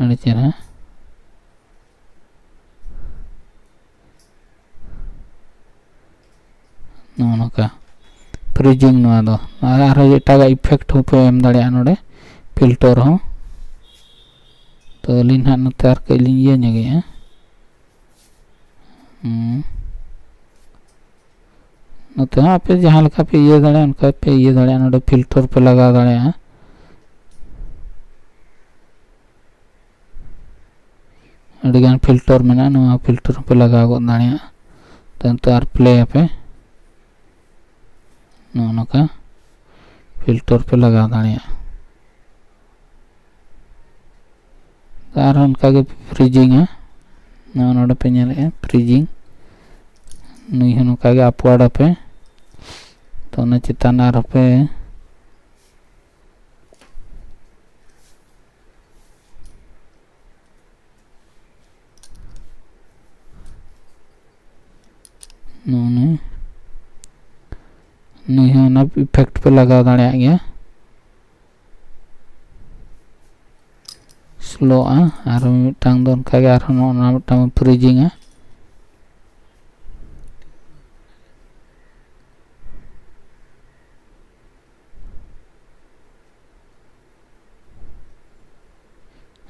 ᱟᱹᱰᱤ ᱪᱮᱦᱨᱟ᱾ ᱱᱚᱜᱼᱚ ᱱᱚᱝᱠᱟ freezing ᱱᱚᱣᱟ ᱫᱚ᱾ ᱟᱨ ᱟᱨᱦᱚᱸ ᱮᱴᱟᱜᱟᱜ effect ᱦᱚᱸᱯᱮ ᱮᱢ ᱫᱟᱲᱮᱭᱟᱜᱼᱟ ᱱᱚᱰᱮ, filter ᱦᱚᱸ᱾ ᱛᱚ ᱟᱹᱞᱤᱧ ᱱᱟᱦᱟᱜ ᱱᱚᱛᱮ ᱟᱨ ᱠᱟᱹᱡ ᱞᱤᱧ ᱤᱭᱟᱹ ᱧᱚᱜᱮᱜᱼᱟ᱾ ᱦᱩᱸ᱾ ᱱᱚᱛᱮ ᱦᱚᱸ ᱟᱯᱮ ᱡᱟᱦᱟᱸ ᱞᱮᱠᱟ ᱯᱮ ᱤᱭᱟᱹ ᱫᱟᱲᱮᱭᱟᱜᱼᱟ, ᱚᱱᱠᱟ ᱯᱮ ᱤᱭᱟᱹ ᱫᱟᱲᱮᱭᱟᱜᱼᱟ᱾ ᱱᱚᱰᱮ filter ᱯᱮ ᱞᱟᱜᱟᱣ ᱫᱟᱲᱮᱭᱟᱜᱼᱟ᱾ ᱟᱹᱰᱤᱜᱟᱱ filter ᱢᱮᱱᱟᱜᱼᱟ, ᱱᱚᱣᱟ filter ᱦᱚᱸᱯᱮ ᱞᱟᱜᱟᱣ ᱜᱚᱫ ᱫᱟᱲᱮᱭᱟᱜᱼᱟ᱾ ᱛᱚ ᱱᱤᱛᱚᱜ ᱟᱨ play ᱟᱯᱮ, ᱱᱚᱜᱼᱚ ᱱᱚᱝᱠᱟ filter ᱯᱮ ᱞᱟᱜᱟᱣ ᱫᱟᱲᱮᱭᱟᱜᱼᱟ᱾ ᱟᱨᱦᱚᱸ ᱚᱱᱠᱟᱜᱮ freezing ᱟ, ᱱᱚᱣᱟ ᱱᱚᱰᱮ ᱯᱮ ᱧᱮᱞᱮᱫᱼᱟ freezing, ᱱᱩᱭ ᱦᱚᱸ ᱱᱚᱝᱠᱟᱜᱮ upward ᱟᱯᱮ᱾ ᱛᱚ ᱚᱱᱟ ᱪᱮᱛᱟᱱ ᱟᱨᱦᱚᱸ ᱯᱮ ᱱᱩᱭ, ᱱᱩᱭ ᱦᱚᱸ ᱚᱱᱟ effect ᱯᱮ ᱞᱟᱜᱟᱣ ᱫᱟᱲᱮᱭᱟᱜ ᱜᱮᱭᱟ᱾ slow ᱟ᱾ ᱟᱨ ᱢᱤᱫᱴᱟᱝ ᱫᱚ ᱚᱱᱠᱟᱜᱮ ᱟᱨᱦᱚᱸ ᱱᱚᱜᱼᱚ ᱱᱚᱣᱟ ᱢᱤᱫᱴᱟᱝ freezing ᱟ᱾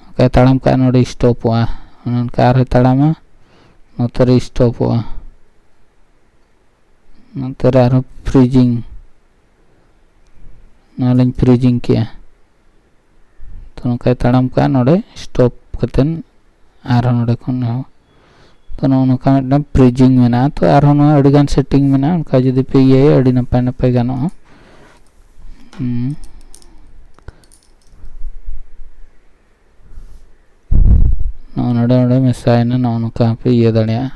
ᱚᱱᱠᱟᱭ ᱛᱟᱲᱟᱢ ᱠᱟᱜᱼᱟ, ᱱᱚᱰᱮ stop ᱚᱜᱼᱟ᱾ ᱚᱱᱮ ᱚᱱᱠᱟ ᱟᱨᱦᱚᱸᱭ ᱛᱟᱲᱟᱢᱟ, ᱱᱚᱛᱮ ᱨᱮ stop ᱚᱜᱼᱟ᱾ ᱱᱚᱛᱮ ᱨᱮ ᱟᱨᱦᱚᱸ freezing, ᱱᱚᱣᱟ ᱞᱤᱧ freezing ᱠᱮᱜᱼᱟ᱾ ᱛᱚ ᱱᱚᱝᱠᱟᱭ ᱛᱟᱲᱟᱢ ᱠᱟᱜᱼᱟ, ᱱᱚᱰᱮ stop ᱠᱟᱛᱮᱫ ᱟᱨᱦᱚᱸ ᱱᱚᱰᱮ ᱠᱷᱚᱱ ᱮᱦᱚᱵ᱾ ᱛᱚ ᱱᱚᱜᱼᱚ ᱱᱚᱝᱠᱟ ᱢᱤᱫᱴᱟᱝ ᱯᱷᱨᱤᱡᱤᱝ ᱢᱮᱱᱟᱜᱼᱟ᱾ ᱛᱚ ᱟᱨᱦᱚᱸ ᱱᱚᱣᱟ ᱟᱹᱰᱤᱜᱟᱱ ᱥᱮᱴᱤᱝ ᱢᱮᱱᱟᱜᱼᱟ, ᱚᱱᱠᱟ ᱡᱩᱫᱤ ᱯᱮ ᱤᱭᱟᱹᱭᱟ ᱟᱹᱰᱤ ᱱᱟᱯᱟᱭ ᱱᱟᱯᱟᱭ ᱜᱟᱱᱚᱜᱼᱟ᱾ ᱦᱩᱸ᱾ ᱱᱚᱜᱼᱚ ᱱᱚᱰᱮ, ᱱᱚᱰᱮ ᱢᱮᱥᱟᱭᱮᱱᱟ, ᱱᱚᱜᱼᱚ ᱱᱚᱝᱠᱟ ᱦᱚᱸᱯᱮ ᱤᱭᱟᱹ ᱫᱟᱲᱮᱭᱟᱜᱼᱟ᱾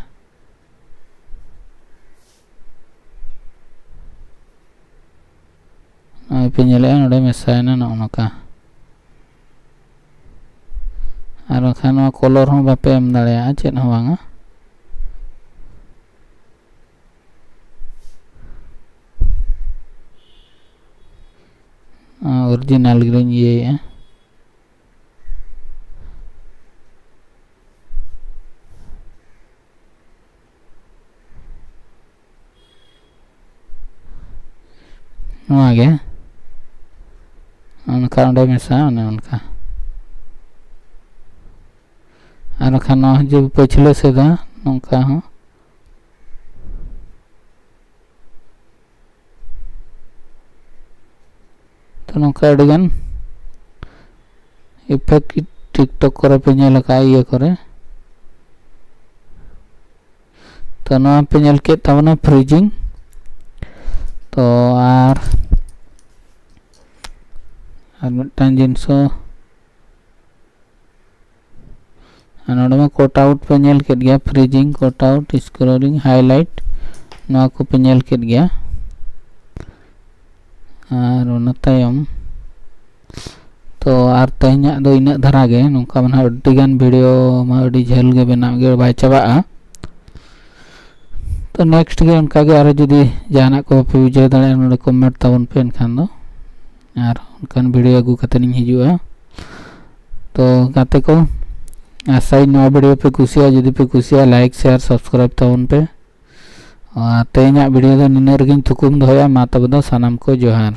ᱱᱚᱜᱼᱚᱭ ᱯᱮ ᱧᱮᱞᱮᱜᱼᱟ, ᱱᱚᱰᱮ ᱢᱮᱥᱟᱭᱮᱱᱟ ᱱᱚᱜᱼᱚ ᱱᱚᱝᱠᱟ᱾ ᱟᱨ ᱵᱟᱠᱷᱟᱱ ᱱᱚᱣᱟ ᱠᱚᱞᱚᱨ ᱦᱚᱸ ᱵᱟᱯᱮ ᱮᱢ ᱫᱟᱲᱮᱭᱟᱜᱼᱟ, ᱪᱮᱫ ᱦᱚᱸ ᱵᱟᱝᱟ᱾ ᱚᱨᱤᱡᱤᱱᱟᱞ ᱜᱮᱞᱤᱧ ᱤᱭᱟᱹᱭᱮᱜᱼᱟ᱾ ᱱᱚᱣᱟ ᱜᱮ ᱚᱱᱠᱟ ᱚᱸᱰᱮ ᱢᱮᱥᱟ, ᱚᱱᱮ ᱚᱱᱠᱟ᱾ ᱟᱨ ᱵᱟᱠᱷᱟᱱ ᱱᱚᱣᱟ ᱡᱮ ᱯᱟᱹᱪᱷᱞᱟᱹ ᱥᱮᱫᱟ ᱱᱚᱝᱠᱟ ᱦᱚᱸ᱾ ᱛᱚ ᱱᱚᱝᱠᱟ ᱟᱹᱰᱤᱜᱟᱱ ᱤᱯᱷᱮᱠᱴ ᱴᱤᱠᱴᱚᱠ ᱠᱚᱨᱮ ᱯᱮ ᱧᱮᱞ ᱟᱠᱟᱫᱼᱟ, ᱤᱭᱟᱹ ᱠᱚᱨᱮ᱾ ᱛᱚ ᱱᱚᱣᱟ ᱯᱮ ᱧᱮᱞ ᱠᱮᱫ ᱛᱟᱵᱚᱱᱟ ᱯᱷᱨᱤᱡᱤᱝ᱾ ᱛᱚ ᱟᱨ, ᱟᱨ ᱢᱤᱫᱴᱟᱝ ᱡᱤᱱᱤᱥ ᱦᱚᱸ, ᱟᱨ ᱱᱚᱰᱮ ᱢᱟ ᱠᱚᱴ ᱟᱣᱩᱴ ᱯᱮ ᱧᱮᱞ ᱠᱮᱫ ᱜᱮᱭᱟ, ᱯᱷᱨᱤᱡᱤᱝ, ᱠᱚᱴ ᱟᱣᱩᱴ, ᱥᱠᱨᱚᱞᱤᱝ, ᱦᱟᱭᱞᱟᱭᱤᱴ, ᱱᱚᱣᱟ ᱠᱚᱯᱮ ᱧᱮᱞ ᱠᱮᱫ ᱜᱮᱭᱟ᱾ ᱟᱨ ᱚᱱᱟ ᱛᱟᱭᱚᱢ ᱛᱚ ᱟᱨ ᱛᱮᱦᱮᱧᱟᱜ ᱫᱚ ᱤᱱᱟᱹᱜ ᱫᱷᱟᱨᱟ ᱜᱮ᱾ ᱱᱚᱝᱠᱟ ᱢᱟ ᱱᱟᱦᱟᱜ ᱟᱹᱰᱤ ᱜᱟᱱ ᱵᱷᱤᱰᱤᱭᱳ ᱢᱟ ᱟᱹᱰᱤ ᱡᱷᱟᱹᱞ ᱜᱮ ᱵᱮᱱᱟᱣ ᱜᱮ ᱵᱟᱭ ᱪᱟᱵᱟᱜᱼᱟ᱾ ᱛᱚ ᱱᱮᱠᱥᱴ ᱜᱮ ᱚᱱᱠᱟ ᱜᱮ ᱟᱨᱚ ᱡᱩᱫᱤ ᱡᱟᱦᱟᱱᱟᱜ ᱠᱚ ᱵᱟᱯᱮ ᱵᱩᱡᱷᱟᱹᱣ ᱫᱟᱲᱮᱭᱟᱜᱼᱟ, ᱱᱚᱰᱮ ᱠᱚᱢᱮᱱᱴ ᱛᱟᱵᱚᱱ ᱯᱮ, ᱮᱱᱠᱷᱟᱱ ᱫᱚ ᱟᱨ ᱚᱱᱠᱟᱱ ᱵᱷᱤᱰᱤᱭᱳ ᱟᱹᱜᱩ ᱠᱟᱛᱮ ᱤᱧ ᱦᱤᱡᱩᱜᱼᱟ᱾ ᱛᱚ ᱜᱟᱛᱮ ᱠᱚ, ᱟᱥᱟᱭᱟᱹᱧ ᱱᱚᱣᱟ ᱵᱷᱤᱰᱤᱭᱳ ᱯᱮ ᱠᱩᱥᱤᱭᱟᱜᱼᱟ᱾ ᱡᱩᱫᱤ ᱯᱮ ᱠᱩᱥᱤᱭᱟᱜᱼᱟ, ᱞᱟᱭᱤᱠ, ᱥᱮᱭᱟᱨ, ᱥᱟᱵᱥᱠᱨᱟᱭᱤᱵ ᱛᱟᱵᱚᱱ ᱯᱮ᱾ ᱟᱨ ᱛᱮᱦᱮᱧᱟᱜ ᱵᱷᱤᱰᱤᱭᱳ ᱫᱚ ᱱᱤᱱᱟᱹᱜ ᱨᱮᱜᱮᱧ ᱛᱷᱩᱠᱩᱢ ᱫᱚᱦᱚᱭᱟ᱾ ᱢᱟ ᱛᱚᱵᱮ ᱫᱚ ᱥᱟᱱᱟᱢ ᱠᱚ ᱡᱚᱦᱟᱨ᱾